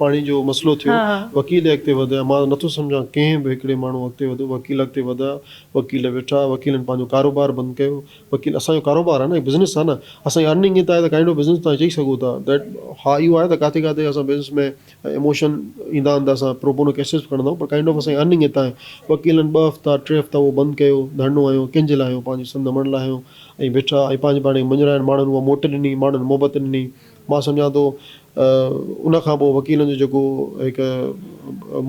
پاڻي جو مسئلو ٿيو وڪيل اڳتي وڌيا مان نٿو سمجهان ڪنهن به هڪڙي ماڻهو اڳتي وڌيو وڪيل اڳتي وڌيا وڪيل ويٺا وڪيلن پنهنجو ڪاروبار بند ڪيو وڪيل اسان جو ڪاروبار آهي نه بزنس آهي نه اسان جي ارننگ هتان آهي ته ڪائنڊ آف بزنس توهان چئي سگهو ٿا that ها اهو آهي ته ڪاٿي ڪاٿي اسان بزنس ۾ ايموشن ايندا آهن ته اسان پروبونو ڪيسز به کڻندا آهيون پر ڪائنڊ آف اسان جي ارننگ هتان آهي وڪيلن ٻه هفتا ٽي هفتا اهو بند ڪيو ڌرڻو هنيو ڪنهن جي لاء هنيو پنهنجي سنڌ امڙ لاء هنيو ۽ ويٺا ۽ پنهنجي پاڻ کي مڃرائڻ ماڻهن اها موٽ ڏني ماڻهن محبت ڏني مان سمجهان ٿو ان کان پوء وڪيلن جو جيڪو هڪ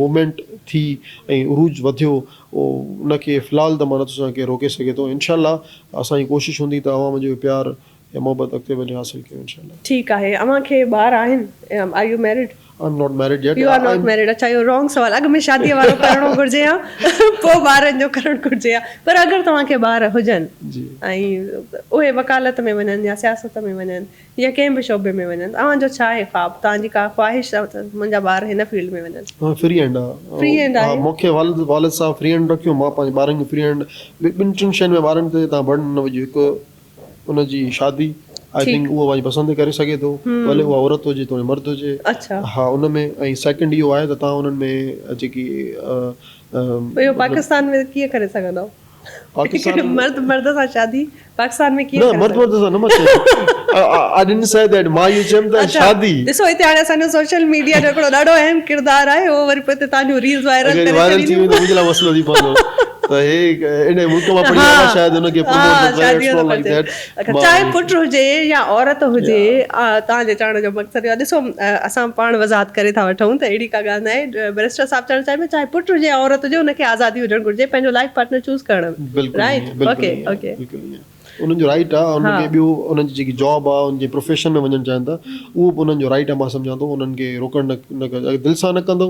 موومينٽ ٿي ۽ عروج وڌيو ان کي في الحال ته مان نٿو سمجهان ڪير روڪي سگهي ٿو انشاء الله اسان جي ڪوشش هوندي ته عوام جو پيار يا محبت اڳتي وڌي حاصل ڪيون انشاء الله. ٺيڪ آهي اوهان کي ٻار آهن are you married? I am not married yet. You are not married اڇا اهو رانگ سوال اڳ ۾ شادي وارو ڪرڻو گهرجي ها پوء ٻارن جو ڪرڻ گهرجي ها پر اگر توهان کي ٻار هجن ۽ اهي وڪالت ۾ وڃن يا سياست ۾ وڃن يا ڪنهن به شعبي ۾ وڃن اوهان جو ڇا آهي خواب توهان جي ڪا خواهش ته منهنجا ٻار هن فيلڊ ۾ وڃن. ها فري هينڊ آ فري هينڊ آهي. مون کي والد والد صاحب فري هينڊ رکيو مان پنهنجي ٻارن کي فري هينڊ ٻن ٽن شين ۾ ٻارن تي توهان برڊن نه وجهو هڪ ان جي شادي I think اهو پنهنجي پسند ڪري سگهي ٿو ڀلي اها عورت هجي توڙي مرد هجي ها ان ۾ ۽ سيڪنڊ اهو آهي ته توهان انهن ۾ جيڪي اهو پاڪستان ۾ ڪيئن ڪري سگهندؤ پاڪستان مرد مرد سان شادي پاڪستان ۾ ڪيئن نه مرد مرد سان نه مان چيو I didn't C that مان اهو چيم ته شادي ڏسو هتي هاڻي اسان جو سوشل ميڊيا جو هڪڙو ڏاڍو اهم ڪردار آهي اهو وري پوء هتي توهان جون ريلز وائرل ڪري وائرل ٿي ويندو منهنجي لاء مسئلو ٿي پوندو ته هي ان ملڪ مان پڙهي آيو شايد ان کي پروموٽ ٿو ڪري it's not like that چاهي پٽ هجي يا عورت هجي توهان جي چوڻ جو مقصد اهو آهي ڏسو اسان پاڻ وضاحت ڪري ٿا وٺون ته اهڙي ڪا ڳالهه ناهي بئريسٽر صاحب چوڻ چاهي پيو چاهي پٽ هجي يا عورت هجي ان کي آزادي هجڻ گهرجي پنهنجو لائف پارٽنر چوز ڪرڻ ۾ رائيٽ اوڪي اوڪي بلڪل ائين انهن جو رائيٽ آهي انهن کي ٻيو انهن جي جيڪي جاب آهي انهن جي پروفيشن ۾ وڃڻ چاهين ٿا اهو به انهن جو رائيٽ آهي مان سمجهان ٿو انهن کي روڪڻ نه نه دل سان نه ڪندو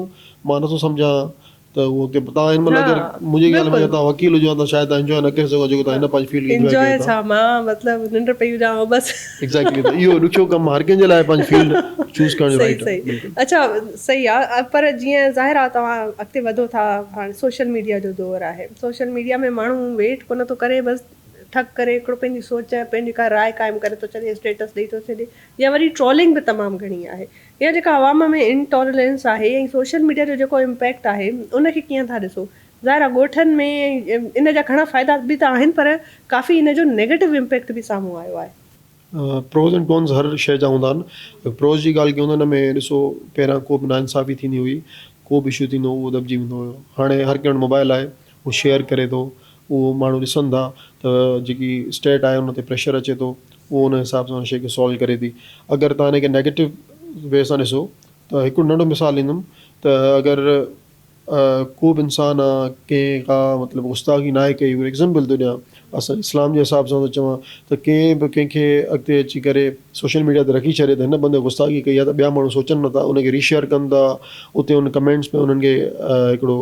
مان نٿو سمجهان ته اهو ڪي توهان هن مهل اگر منهنجي خيال ۾ توهان وڪيل هجو ها ته شايد توهان انجواء نه ڪري سگهو ها جيڪو توهان هن پنهنجي فيلڊ کي انجواء ڪيو ٿا. انجواء ڇا مان مطلب ننڊ پئي هجان ها بس. ايگزيڪٽلي ته اهو ڏکيو ڪم هر ڪنهن جي لاء پنهنجي فيلڊ چوز ڪرڻ جو رائيٽ آهي بلڪل. اڇا صحيح آ پر جيئن ظاهر آ توهان اڳتي وڌو ٿا هاڻي سوشل ميڊيا جو دور آهي سوشل ميڊيا ۾ ماڻهو ويٽ ڪونه ٿو ڪري بس ٺڪ ڪري هڪڙو پنهنجي سوچ پنهنجي ڪا راء قائم ڪري ٿو ڇڏي اسٽيٽس ڏئي ٿو ڇڏي يا وري ٽرولنگ به تمام گهڻي آهي اها جيڪا عوام ۾ انٽالرنس آهي ۽ سوشل ميڊيا جو جيڪو امپيڪٽ آهي ان کي ڪيئن ٿا ڏسو؟ ظاهر آهي ڳوٺن ۾ ان جا گهڻا فائدا به ته آهن پر ڪافي ان جو نيگيٽو امپيڪٽ به سامهون آيو آهي. پروز اينڊ ڪونز هر شيء جا هوندا آهن. پروز جي ڳالهه ڪيون ته ان ۾ ڏسو پهريان ڪو به ناانصافي ٿيندي هئي ڪو به اشو ٿيندو هو اهو دٻجي ويندو هيو هاڻي هر ڪنهن وٽ موبائل آهي اهو شيئر ڪري ٿو اهو ماڻهو ڏسن ٿا ته جيڪي اسٽيٽ آهي ان تي پريشر اچي ٿو اهو ان حساب سان ان شيء کي سالو ڪري ٿي اگر توهان ان کي نيگيٽو وي سان ڏسو ته هڪڙو ننڍو مثال ڏيندم ته اگر ڪو به انسان آ ڪنهن کا مطلب گستاخي ناهي ڪئي ايگزامپل ٿو ڏيان اسان اسلام جي حساب سان ٿو چوان ته ڪنهن به ڪنهن کي اڳتي اچي ڪري سوشل ميڊيا تي رکي ڇڏي ته هن بندي گستاخي ڪئي آهي ته ٻيا ماڻهو سوچن نٿا ان کي ري شيئر ڪن ٿا اتي ان ڪمينٽس ۾ انهن کي هڪڙو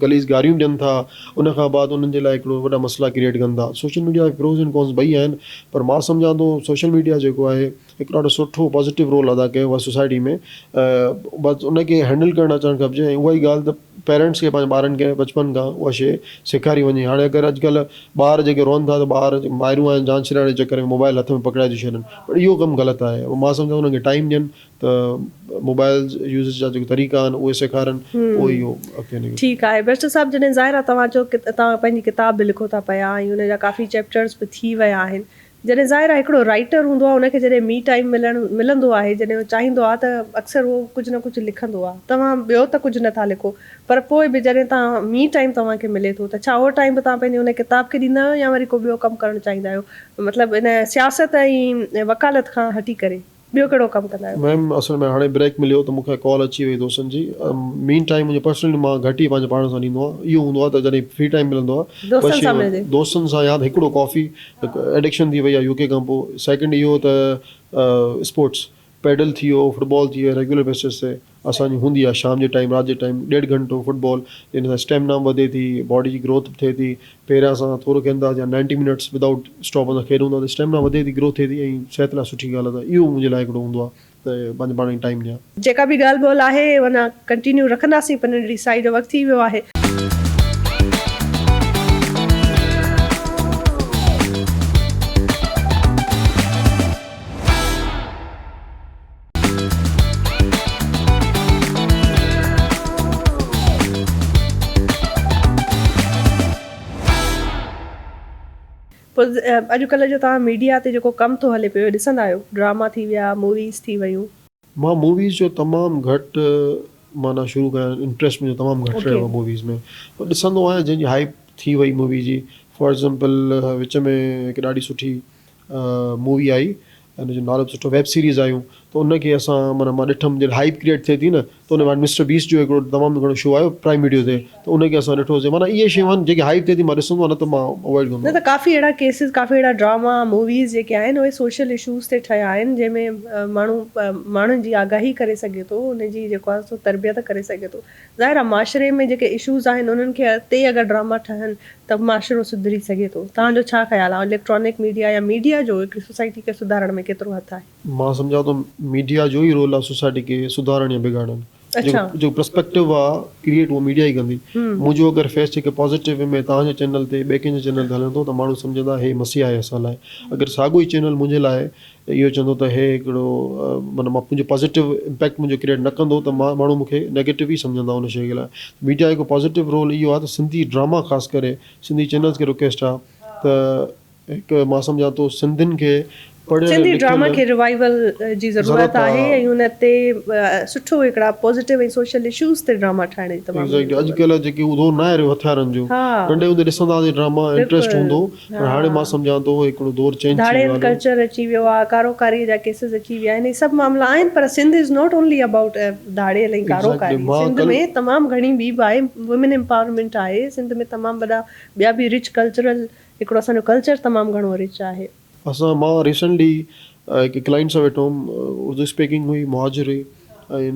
غليظ گاريون ڏين ٿا ان کان بعد انهن جي لاء هڪڙو وڏا مسئلا ڪريئيٽ ڪن ٿا. سوشل ميڊيا پروز اينڊ ڪونز ٻئي آهن پر مان سمجهان ٿو سوشل ميڊيا جيڪو آهي هڪ ڏاڍو سٺو پازيٽو رول ادا ڪيو آهي سوسائٽي ۾ بس ان کي هينڊل ڪرڻ اچڻ کپجي ۽ اها ئي ڳالهه ته پيرنٽس کي پنهنجي ٻارن کي بچپن کان اها شيء سيکاري وڃي هاڻي اگر اڄڪلهه ٻار جيڪي روئن ٿا ته ٻار مائرون آهن جان ڇڏائڻ جي چڪر ۾ موبائل هٿ ۾ پڪڙائي ٿيون ڇڏن پر اهو ڪم غلط آهي مان سمجهان ٿو انهن کي ٽائيم ڏين ته موبائل يوز جا جيڪي طريقا آهن اهي سيکارن پوء اهو اڳتي نڪري. ٺيڪ آهي بيرسٽر صاحب جڏهن ظاهر آهي توهان چئو توهان پنهنجي ڪتاب به لکو ٿا پيا ۽ ان جا ڪافي چيپٽرز به ٿي ويا آهن جڏهن ظاهر آهي هڪڙو رائيٽر هوندو آهي ان کي جڏهن مي ٽائيم ملڻ ملندو آهي جڏهن هو چاهيندو آهي ته اڪثر هو ڪجهه نه ڪجهه لکندو آهي توهان ٻيو ته ڪجهه نه ٿا لکو پر پوء به جڏهن توهان مي ٽائيم توهان کي ملي ٿو ته ڇا اهو ٽائيم به توهان پنهنجي ان ڪتاب کي ڏيندا آهيو يا وري ڪو ٻيو ڪم ڪرڻ چاهيندا آهيو مطلب ان سياست ۽ وڪالت کان هٽي ڪري. ٻيو ڪهڙو ڪم ڪندا آهيو؟ ميم اصل ۾ هاڻي بريڪ مليو ته مون کي ڪال اچي وئي دوستن جي مين ٽائيم منهنجو پرسنلي مان گهٽ ئي پنهنجي پاڻ سان ڏيندو آهيان اهو هوندو آهي ته جڏهن فري ٽائيم ملندو آهي دوستن سان ملجي. دوستن سان يا ته هڪڙو ڪافي ايڊڪشن ٿي وئي آهي يو ڪي کان پوء سيڪنڊ اهو ته اسپورٽس پيڊل ٿي ويو فٽبال ٿي ويو ريگيولر بيسس تي اسان جي هوندي آهي شام جي ٽائيم رات جي ٽائيم ڏيڍ گهنٽو فٽبال جنهن سان اسٽيمنا به وڌي ٿي باڊي جي گروٿ به ٿئي ٿي پهريان اسان ٿورو کيڏندا هئاسين نائنٽي منٽس ودائوٽ اسٽاپ اسان کيڏون ٿا ته اسٽيمنا وڌي ٿي گروٿ ٿئي ٿي ۽ صحت لاء سٺي ڳالهه آهي ته اهو منهنجي لاء هڪڙو هوندو آهي ته پنهنجي پاڻ کي ٽائيم ڏيان. جيڪا به ڳالهه ٻولهه آهي اڃا ڪنٽينيو رکنداسين پر ننڍڙي سائي جو وقت ٿي ويو آهي. پوء اڄڪلهه جو توهان ميڊيا تي جيڪو ڪم ٿو هلي پيو ڏسندا آهيو ڊراما ٿي ويا موويز ٿي ويون. مان موويز جو تمام گهٽ معنيٰ شروع ڪيان انٽريسٽ منهنجو تمام گهٽ رهيو آهي موويز ۾ پر ڏسندو آهيان جنهن جي هائپ ٿي وئي مووي جي فار ايگزامپل وچ ۾ هڪ ڏاڍي سٺي مووي آئي ان جو نالو به سٺو ويب سيريز آيون ته ان کي اسان معنيٰ مان ڏٺم جڏهن هائپ ڪريئيٽ ٿئي ٿي نه ته ان بعد مسٽر بيسٽ جو هڪڙو تمام گهڻو شو آيو پرائم ويڊيو تي ته ان کي اسان ڏٺوسين معنيٰ اهي شيون آهن جيڪي هائپ ٿئي ٿي مان ڏسندو آهيان نه ته مان اوائڊ ڪندو نه ته ڪافي اهڙا ڪيسز ڪافي اهڙا ڊراما موويز جيڪي آهن اهي سوشل اشوز تي ٺهيا آهن جنهن ۾ ماڻهو ماڻهن جي آگاهي ڪري سگهي ٿو ان جي جيڪو آهي سو تربيت ڪري سگهي ٿو ظاهر آهي معاشري ۾ جيڪي اشوز آهن انهن کي تي اگر ڊراما ٺهن ته معاشرو سڌري سگهي ٿو. توهان جو ڇا خيال آهي اليڪٽرانڪ ميڊيا يا ميڊيا جو هڪڙي سوسائٽي کي سڌارڻ ۾ ڪيترو هٿ آهي؟ مان سمجهان ٿو ميڊيا جو ئي رول آهي سوسائٽي کي سڌارڻ يا بگاڙڻ. جيڪو پرسپيڪٽو آهي ڪريئيٽ اهو ميڊيا ئي ڪندي. منهنجو اگر فيس هڪ پازيٽو وي ۾ توهان جي چينل تي ٻئي ڪنهن جي چينل تي هلندو ته ماڻهو سمجهندا هي مسيح آهي اسان لاء. اگر ساڳيو ئي چينل منهنجي لاء اهو چوندو ته هي هڪڙو معنيٰ مان منهنجو پازيٽو امپيڪٽ منهنجو ڪريئيٽ نه ڪندو ته مان ماڻهو مون کي نيگيٽو ئي سمجهندا ان شيء لاء ميڊيا هڪ پازيٽو رول اهو آهي ته سنڌي ڊراما خاص ڪري سنڌي چينلز کي رڪويسٽ آهي ته هڪ مان سمجهان ٿو سنڌين کي پڙهيل سنڌي ڊراما کي ريوائيول جي ضرورت آهي ۽ ان تي سٺو هڪڙا پازيٽو ۽ سوشل اشوز تي ڊراما ٺاهڻ جي تمام گهڻي ضرورت اڄڪلهه جيڪي اهو دور ناهي رهيو هٿيارن جو ننڍي هوندي ڏسندا هئاسين ڊراما انٽريسٽ هوندو هو پر هاڻي مان سمجهان ٿو هڪڙو دور چينج ٿي ويو ڌاڙيل ڪلچر اچي ويو آ ڪارو ڪاري جا ڪيسز اچي ويا آهن هي سڀ معاملا آهن پر Sindh is not only about ڌاڙيل ۽ ڪارو ڪاري سنڌ ۾ تمام گهڻي ٻي به آهي وومين امپاورمينٽ آهي سنڌ ۾ تمام وڏا ٻيا به رچ ڪلچرل هڪڙو اسان جو ڪلچر تمام گهڻو رچ آهي. اسان مان ريسنٽلي هڪ ڪلائنٽ سان ويٺو هوم اردو اسپيڪنگ هئي مهاجر هئي ۽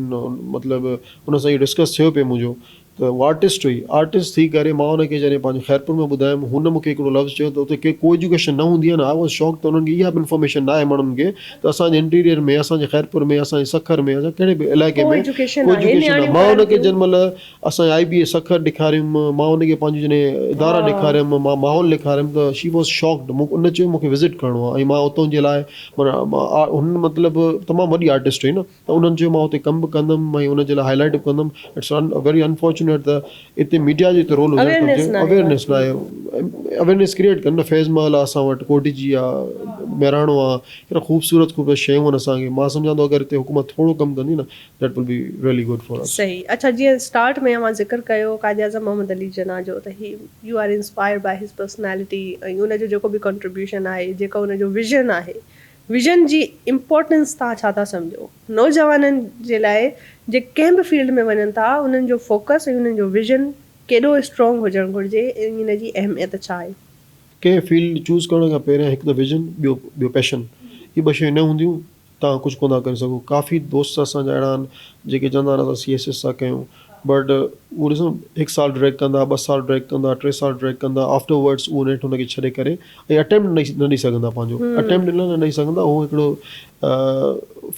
مطلب ان سان اهو ڊسڪس ٿيو پئي منهنجو ته هوء آرٽسٽ هئي. آرٽسٽ ٿي ڪري مان هن کي جڏهن پنهنجو خيرپور ۾ ٻڌايم، هن مون کي هڪڙو لفظ چيو ته اتي ڪي ڪو ايجوڪيشن نه هوندي آهي نه، I was shocked ته انهن کي اها به انفارميشن نه آهي ماڻهن کي ته اسان جي انٽيريئر ۾ اسان جي خيرپور ۾ اسان جي سکر ۾ اسان ڪهڙي به علائقي ۾ ڪو ايجوڪيشن آهي. مان هن کي جنهن مهل اسان جي آء بي اي سکر ڏيکاريم، مان هن کي پنهنجو جڏهن ادارا ڏيکاريم، مان ماحول ڏيکاريم ته شي واز شاڪڊ مون ان چيو مون کي وزٽ ڪرڻو آهي ۽ مان اتان جي لاء معنيٰ هن مطلب تمام وڏي آرٽسٽ هئي نه. ته انهن چيو مان اتي ڪم به ڪندم ۽ ان جي لاء هائي لائيٽ به ڪندم it's very unfortunate ته اتي ميڊيا جو اتي رول هجڻ کپجي اويئرنيس نه آهي اويئرنيس ڪريئيٽ ڪن نه فيض محل آهي اسان وٽ ڪوٽجي آهي مهراڻو آهي اهڙا خوبصورت خوبصورت شيون آهن اسان کي مان سمجهان ٿو اگر اتي حڪومت ٿورو ڪم ڪندي نه that will be really good for us. صحيح اڇا جيئن اسٽارٽ ۾ اوهان ذڪر ڪيو قائد اعظم محمد علي جناح جو ته هي you are inspired by his personality ۽ ان جو جيڪو به ڪنٽريبيوشن آهي جيڪو ان جو ويزن آهي ويزن جي امپورٽنس توهان ڇا ٿا سمجهو؟ نوجوانن جي لاء جيڪي ڪنهن به فيلڊ ۾ وڃن ٿا انهن جو فوڪس ۽ انهن جو ويزن ڪيڏو اسٽرانگ هجڻ گهرجي ۽ ان جي اهميت ڇا آهي؟ ڪنهن فيلڊ چوز ڪرڻ کان پهريان هڪ ته ويزن ٻيو ٻيو پيشن اهي ٻه شيون نه هونديون توهان ڪجهه ڪونه ٿا ڪري سگهو. ڪافي دوست اسان جا اهڙا آهن جيڪي چوندا آهن اسان سي ايس ايس ٿا ڪيون بٽ اهو ڏسو هڪ سال ڊريگ ڪندا ٻه سال ڊريگ ڪندا ٽي سال ڊريگ ڪندا آفٽر ورڊس اهو نيٺ ان کي ڇڏي ڪري ۽ اٽيمپٽ نه ڏئي سگهندا پنهنجو اٽيمپٽ نه ڏئي سگهندا اهو هڪڙو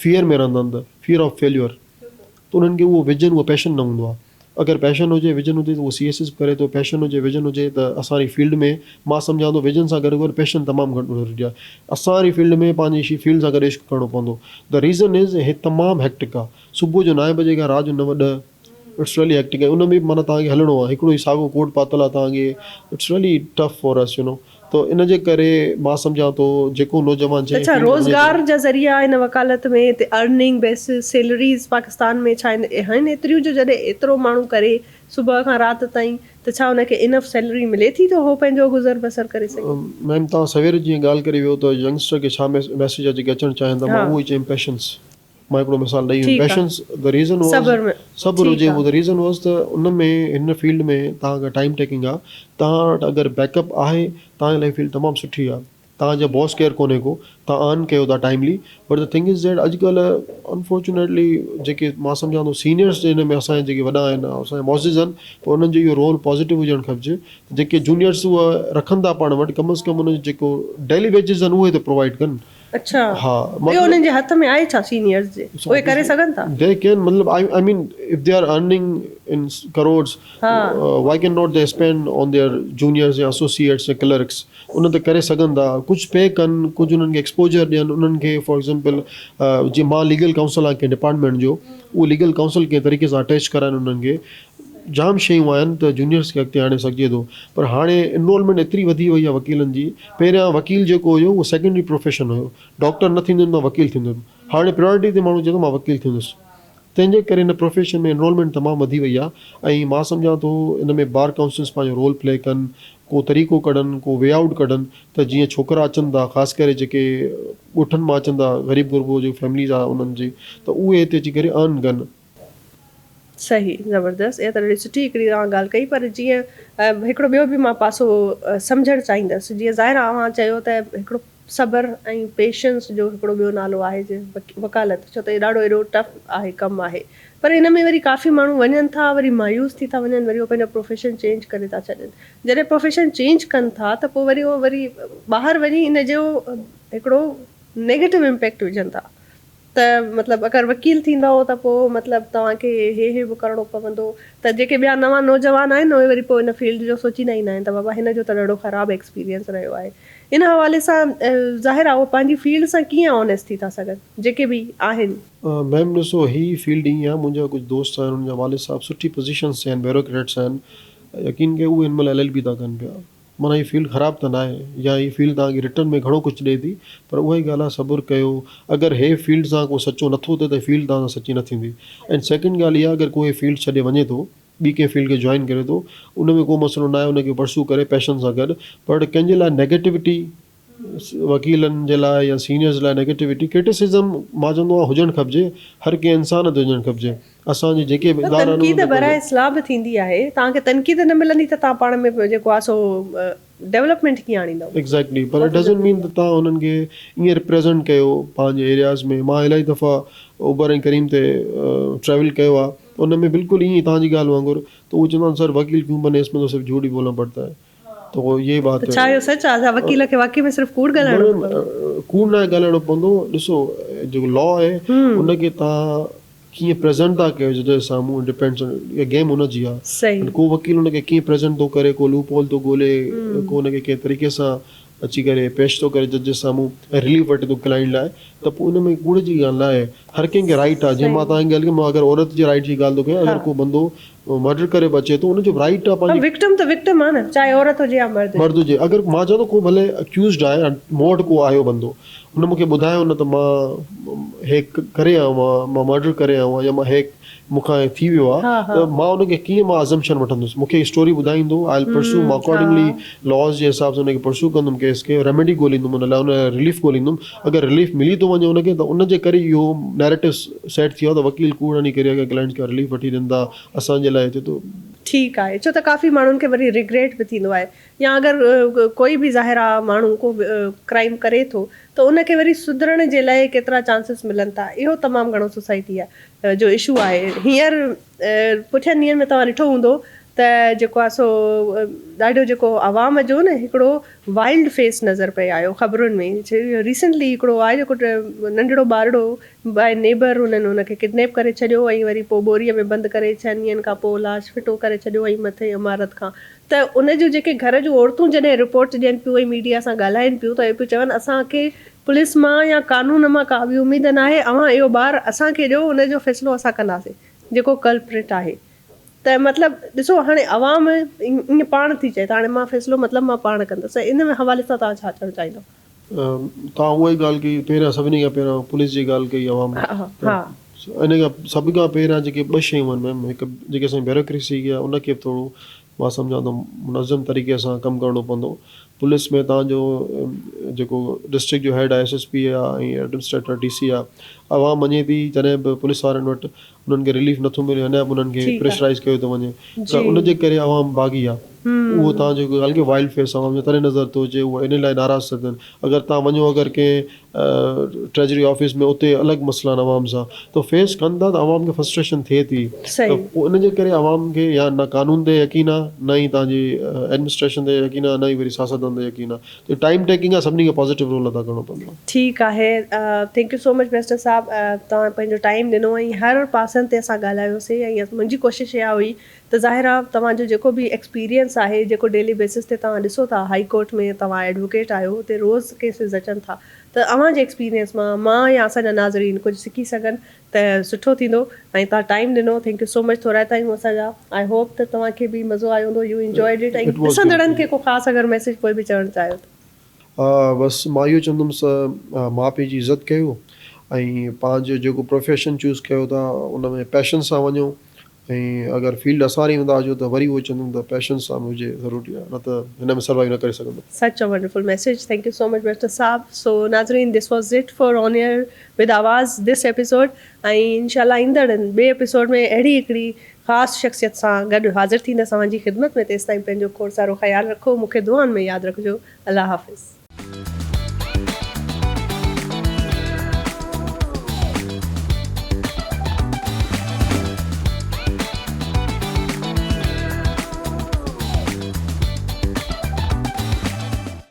فيئر ۾ رهندا آهن ته فيئر آف فيليور ته انهن کي اهو ويزن اهو پيشن نه هوندو آهي. اگر پيشن هجي ويزن هجي ته اهو سي ايس ايس به ڪري ٿو پيشن هجي ويزن هجي ته اسان واري فيلڊ ۾ مان سمجهان ٿو ويزن سان گڏ گڏ پيشن تمام گهڻو ضروري آهي اسان واري فيلڊ ۾ پنهنجي فيلڊ سان گڏ عشق ڪرڻو پوندو the reason از هي تمام هيڪٽڪ آهي صبح جو نائين بجي کان رات جو نو ڏهه it's really hectic ۽ ان ۾ به معنيٰ توهان کي هلڻو آهي هڪڙو ئي ساڳو ڪوٽ پاتل آهي توهان کي it's really tough for us you know ته ان جي ڪري مان سمجهان ٿو جيڪو نوجوان جنهن اڇا فيلڊ ۾ وڃي ٿو. روزگار جا ذريعا هن وڪالت ۾ هتي ارننگ بيسز سيلريز پاڪستان ۾ ڇا آهن ايتريون جو جڏهن ايترو ماڻهو ڪري صبح کان رات تائين ته ڇا ان کي انف سيلري ملي ٿي ته هو پنهنجو گذر بسر ڪري سگهي. ميم توهان سوير جيئن ڳالهه ڪري ويو ته ينگسٽر کي ڇا ميسيج آهي جيڪي اچڻ چاهين ٿا مان اهو ئي چيم پيشنس مان هڪڙو مثال ڏئي ويم پيشنس the reason was صبر هجي اهو the reason was ته ان ۾ هن فيلڊ ۾ توهان کي ٽائيم ٽيڪنگ آ توهان وٽ اگر بيڪ اپ آهي توهان جي لاء فيلڊ تمام سٺي آ توهان جا باس ڪير ڪونهي ڪو توهان ارن ڪيو ٿا timely but the thing is that اڄڪلهه انفارچونيٽلي جيڪي مان سمجهان ٿو سينيئرس جي هن ۾ اسان جا جيڪي وڏا آهن اسان جا معزز آهن پر انهن جو اهو رول پازيٽو هجڻ کپجي جيڪي جونيئرس اهي رکن ٿا پاڻ وٽ ڪم از ڪم انهن جو جيڪو ڊيلي ويجز آهن اهي ته پرووائيڊ ڪن. اڇا اهو انهن جي هٿ ۾ آهي ڇا سينيئرز جي اهي ڪري سگهن ٿا؟ They can مطلب I mean if they are earning in crores why can not they spend on their juniors يا اسوسيئيٽس يا ڪلرڪس ان تي ڪري سگهن ٿا ڪجهه پي ڪن ڪجهه انهن کي ايڪسپوجر ڏين انهن کي فار ايگزامپل جيئن مان ليگل ڪائونسل آهيان ڪنهن ڊپارٽمينٽ جو اهو ليگل ڪائونسل ڪنهن طريقي سان اٽيچ ڪرائن انهن کي جام شيون آهن ته جونيئرس کي اڳتي آڻي سگهجي ٿو پر هاڻي انرولمينٽ ايتري وڌي وئي آهي وڪيلن جي پهريان وڪيل جيڪو هيو اهو سيڪنڊري پروفيشن هيو ڊاڪٽر نه ٿيندس مان وڪيل ٿيندس هاڻي پريارٽي تي ماڻهو چئي ٿو مان وڪيل ٿيندس تنهن جي ڪري هن پروفيشن ۾ انرولمينٽ تمام وڌي وئي آهي ۽ مان سمجهان ٿو ان ۾ بار ڪائونسلز پنهنجو رول پلي ڪن ڪو طريقو ڪڍن ڪو وي آئوٽ ڪڍن ته جيئن ڇوڪرا اچن ٿا خاص ڪري جيڪي ڳوٺن مان اچن ٿا غريب غربو جيڪي فيمليز آهي انهن جي ته اهي هتي اچي ڪري ارن ڪن. صحيح زبردست اها ته ڏاڍي سٺي هڪڙي توهان ڳالهه ڪئي پر جيئن هڪڙو ٻيو به مان پاسو سمجهڻ چاهيندس جيئن ظاهر آهي اوهان چيو ته هڪڙو صبر ۽ پيشنس جو هڪڙو ٻيو نالو آهي جي وڪالت ڇو ته ڏاڍو ايڏو ٽف آهي ڪم آهي پر ان ۾ وري ڪافي ماڻهو وڃن ٿا وري مايوس ٿي ٿا وڃن وري هو پنهنجو پروفيشن چينج ڪري ٿا ڇڏن جڏهن پروفيشن چينج ڪن ٿا ته پوء وري هو وري ٻاهر وڃي ان جو هڪڙو نيگيٽو امپيڪٽ وجهن ٿا ته مطلب اگر وڪيل ٿيندؤ ته پوء مطلب توهان کي هي هي به ڪرڻو پوندو ته جيڪي ٻيا نوان نوجوان آهن اهي وري پوء ان فيلڊ جو سوچيندا ئي ناهن ته بابا هن جو ته ڏاڍو خراب ايڪسپيرينس رهيو آهي ان حوالي سان ظاهر آهي اهي پنهنجي فيلڊ سان ڪيئن آنيسٽ ٿي ٿا سگهن جيڪي به آهن. ميم ڏسو هي فيلڊ ائين آهي منهنجا ڪجهه دوست آهن انهن جا والد صاحب سٺي پوزيشنس تي آهن بيوروڪريٽس آهن يقين ڪيو اهي هن مهل ايل ايل بي ٿا ڪن پيا. معنيٰ هي فيلڊ خراب ته ناهي يا هي فيلڊ توهان کي ريٽرن ۾ گهڻو ڪجهه ڏئي ٿي پر اها ئي ڳالهه آهي صبر ڪيو اگر هي فيلڊ سان ڪو سچو نٿو ٿئي ته فيلڊ توهان سان سچي نه ٿيندي ۽ سيڪنڊ ڳالهه اها اگر ڪو هي فيلڊ ڇڏي وڃي ٿو ٻي ڪنهن فيلڊ کي جوائن ڪري ٿو ان ۾ ڪو مسئلو ناهي ان کي پرسو ڪري پيشن سان گڏ پر ڪنهن جي لاء نيگيٽوٽي وڪيلن جي لاء يا سينيئرز لاء نيگيٽوٽي ڪرٽيسزم مان چوندو آهيان هجڻ کپجي هر ڪنهن انسان تي هجڻ کپجي اسان جي جيڪي به ادارا آهن تنقيد براء اصلاح به ٿيندي آهي توهان کي تنقيد نه ملندي ته توهان پاڻ ۾ جيڪو آهي سو ڊولپمينٽ ڪيئن آڻيندؤ. ايگزيڪٽلي پر it doesn't مين ته توهان انهن کي ائين ريپريزنٽ ڪيو پنهنجي ايرياز ۾ مان الاهي دفعا اوبر ۽ ڪريم تي ٽريول ڪيو آهي ان ۾ بلڪل ائين توهان جي ڳالهه وانگر ته اهي چوندا آهن سر وڪيل ڪيون بني اس ۾ تو صرف جهوٽ ئي بولنا پڙتا هي. تو يي بات ته ڇا اهو سچ آ ڇا وڪيل کي واقعي ۾ صرف ڪوڙ ڳالهائڻو پوندو؟ ڪوڙ ناهي ڳالهائڻو پوندو ڏسو جيڪو لا آهي ان کي توهان ڪيئن پريزنٽ ٿا ڪيو جج جي سامهون ڊپينڊس آن اها گيم ان جي آ ڪو وڪيل ان کي ڪيئن پريزنٽ ٿو ڪري ڪو لوپ هول ٿو ڳولي ڪو ان کي ڪنهن طريقي سان اچي ڪري پيش ٿو ڪري جج جي سامهون ۽ رليف وٺي ٿو ڪلائنٽ لاء ته پوء ان ۾ ڪوڙ جي ڳالهه ناهي هر ڪنهن کي رائيٽ آ جيئن مان توهان کي ڳالهه ڪئي مان اگر عورت جي رائيٽ جي ڳالهه ٿو ڪيان اگر ڪو بندو مرڊر ڪري به اچي ٿو ان جو به رائيٽ آ پنهنجي وڪٽم ته وڪٽم آ نه چاهي عورت هجي يا مرد هجي. مرد هجي اگر مان چوان ٿو ڪو ڀلي اڪيوزڊ آهي مون وٽ ڪو آيو بندو ان مون کي ٻڌايو نه ته مان هي ڪري آيو آهيان مان مرڊر ڪري آيو آهيان يا مان هي مون کان هي ٿي ويو آ ته مان ان کي ڪيئن مان ازمپشن وٺندس مون کي اسٽوري ٻڌائيندو آء ول پرسو مان اڪارڊنگلي لاز جي حساب سان ان کي پرسو ڪندم ڪيس کي ريميڊي ڳوليندم ان لاء ان لاء رليف ڳوليندم اگر رليف ملي ٿو وڃي ان کي ته ان جي ڪري اهو نيريٽو سيٽ ٿي ويو آهي ته وڪيل ڪوڙ هڻي ڪري اڳيان ڪلائنٽس کان رليف وٺي ڏين ٿا اسان جي لاء ٿئي ٿو. ٺيڪ آهي ڇو ته ڪافي ماڻهن کي وري ريگريٽ به ٿيندو آهي يا اگر ڪوئي به ظاهر آ ماڻهو ڪو به ڪرائيم ڪري ٿو ته ان کي وري سڌرڻ جي لاء ڪيترا چانسز ملن ٿا اهو تمام گهڻو سوسائٽي جو اشو آهي هينئر پٺين ڏينهن ۾ توهان ڏٺو هوندو ته جيڪو آ سو ڏاڍو جيڪو عوام جو نه هڪڙو وائلڊ فيس نظر پئي آيو خبرن ۾ ريسنٽلي هڪڙو آهي جيڪو ننڍڙو ٻارڙو باء نيبر انهن ان کي ڪڊنيپ ڪري ڇڏيو ۽ وري پوء ٻوريء ۾ بند ڪري ڇهن ڏينهن کان پوء لاش ڦٽو ڪري ڇڏيو ۽ مٿئين عمارت کان ته ان جون جيڪي گهر جون عورتون جڏهن رپورٽ ڏين پيون ۽ ميڊيا سان ڳالهائين پيون ته اهي پيون چون اسان کي پوليس مان يا قانون مان ڪا به اميد ناهي اوهان اهو ٻار اسان کي ڏيو ان جو فيصلو اسان ڪنداسين جيڪو ڪلپرٽ آهي ته مطلب ڏسو هاڻي عوام ائين پاڻ ٿي چئي ته هاڻي مان فيصلو مطلب مان پاڻ ڪندس ته ان حوالي سان توهان ڇا چوڻ چاهيندو؟ توهان اها ئي ڳالهه ڪئي پهريان سڀني کان پهريان پوليس جي ڳالهه ڪئي عوام ته ان کان سڀ کان پهريان جيڪي ٻه شيون آهن ميم هڪ جيڪي اسان جي بيوروڪريسي آهي ان کي به ٿورو مان سمجهان ٿو منظم طريقي سان ڪم ڪرڻو پوندو پوليس ۾ توهان جو جيڪو ڊسٽرڪٽ جو هيڊ آهي ايس ايس پي آهي ۽ ايڊمنسٽريٽر ڊي سي آهي عوام وڃي ٿي جڏهن به پوليس وارن وٽ انهن کي رليف نٿو ملي اڃا به انهن کي پريشرائيز ڪيو ٿو وڃي ته ان جي ڪري عوام باغي آ اهو توهان جو ڳالهه ڪيو وائلڊ فيس عوام جو تڏهن نظر ٿو اچي اهو ان لاء ناراض ٿا ٿين اگر توهان وڃو اگر ڪنهن ٽريجري آفيس ۾ اتي الڳ مسئلا آهن عوام سان ته فيس ڪن ٿا ته عوام کي فرسٽريشن ٿئي ٿي ته پوء ان جي ڪري عوام کي يا نه قانون تي يقين آ نه ئي توهان جي ايڊمنسٽريشن تي يقين آ نه ئي وري سياستدان تي يقين آ ته ٽائيم ٽيڪنگ آ سڀني کي پازيٽو رول ادا ڪرڻو پوندو. ٺيڪ آهي thank you so much barrister صاحب توهان پنهنجو ٽائيم ڏنو ۽ هر پاسن تي اسان ڳالهايوسي ۽ منهنجي ڪوشش اها هئي ته ظاهر آ توهان جو جيڪو به ايڪسپيرينس آهي جيڪو ڊيلي بيسس تي توهان ڏسو ٿا هائي ڪورٽ ۾ توهان ايڊووڪيٽ آهيو اتي روز ڪيسز اچن ٿا ته اوهان جي ايڪسپيرينس مان مان يا اسان جا ناظرين ڪجهه سکي سگهن ته سٺو ٿيندو ۽ توهان ٽائيم ڏنو thank you سو مچ ٿورائتا آهيون اسان جا I hope ته توهان کي به مزو آيو هوندو يو انجوائيڊ it ۽ ڏسندڙن کي ڪو خاص اگر ميسيج پوء به چوڻ چاهيو ته. بس مان اهو چوندم ته ماء پيء جي عزت ڪيو ۽ پنهنجو جيڪو پروفيشن چوز ڪيو ٿا ان ۾ پيشن سان وڃو ۽ اگر فيلڊ اسان ري ويندا هجو ته وري اهو چوندم ته پيشن سان به هجي ضروري آهي نه ته هن ۾ سروائيو نه ڪري سگهندو. Such a wonderful message thank you so much barrister صاحب سو ناظرين this was it for on air with Awaz this episode ۽ انشاء الله ايندڙ ٻئي ايپيسوڊ ۾ اهڙي هڪڙي خاص شخصيت سان گڏ حاضر ٿيندس اوهان جي خدمت ۾ تيستائين پنهنجو کوڙ سارو خيال رکو مون کي دعائن ۾ ياد رکجو الله حافظ.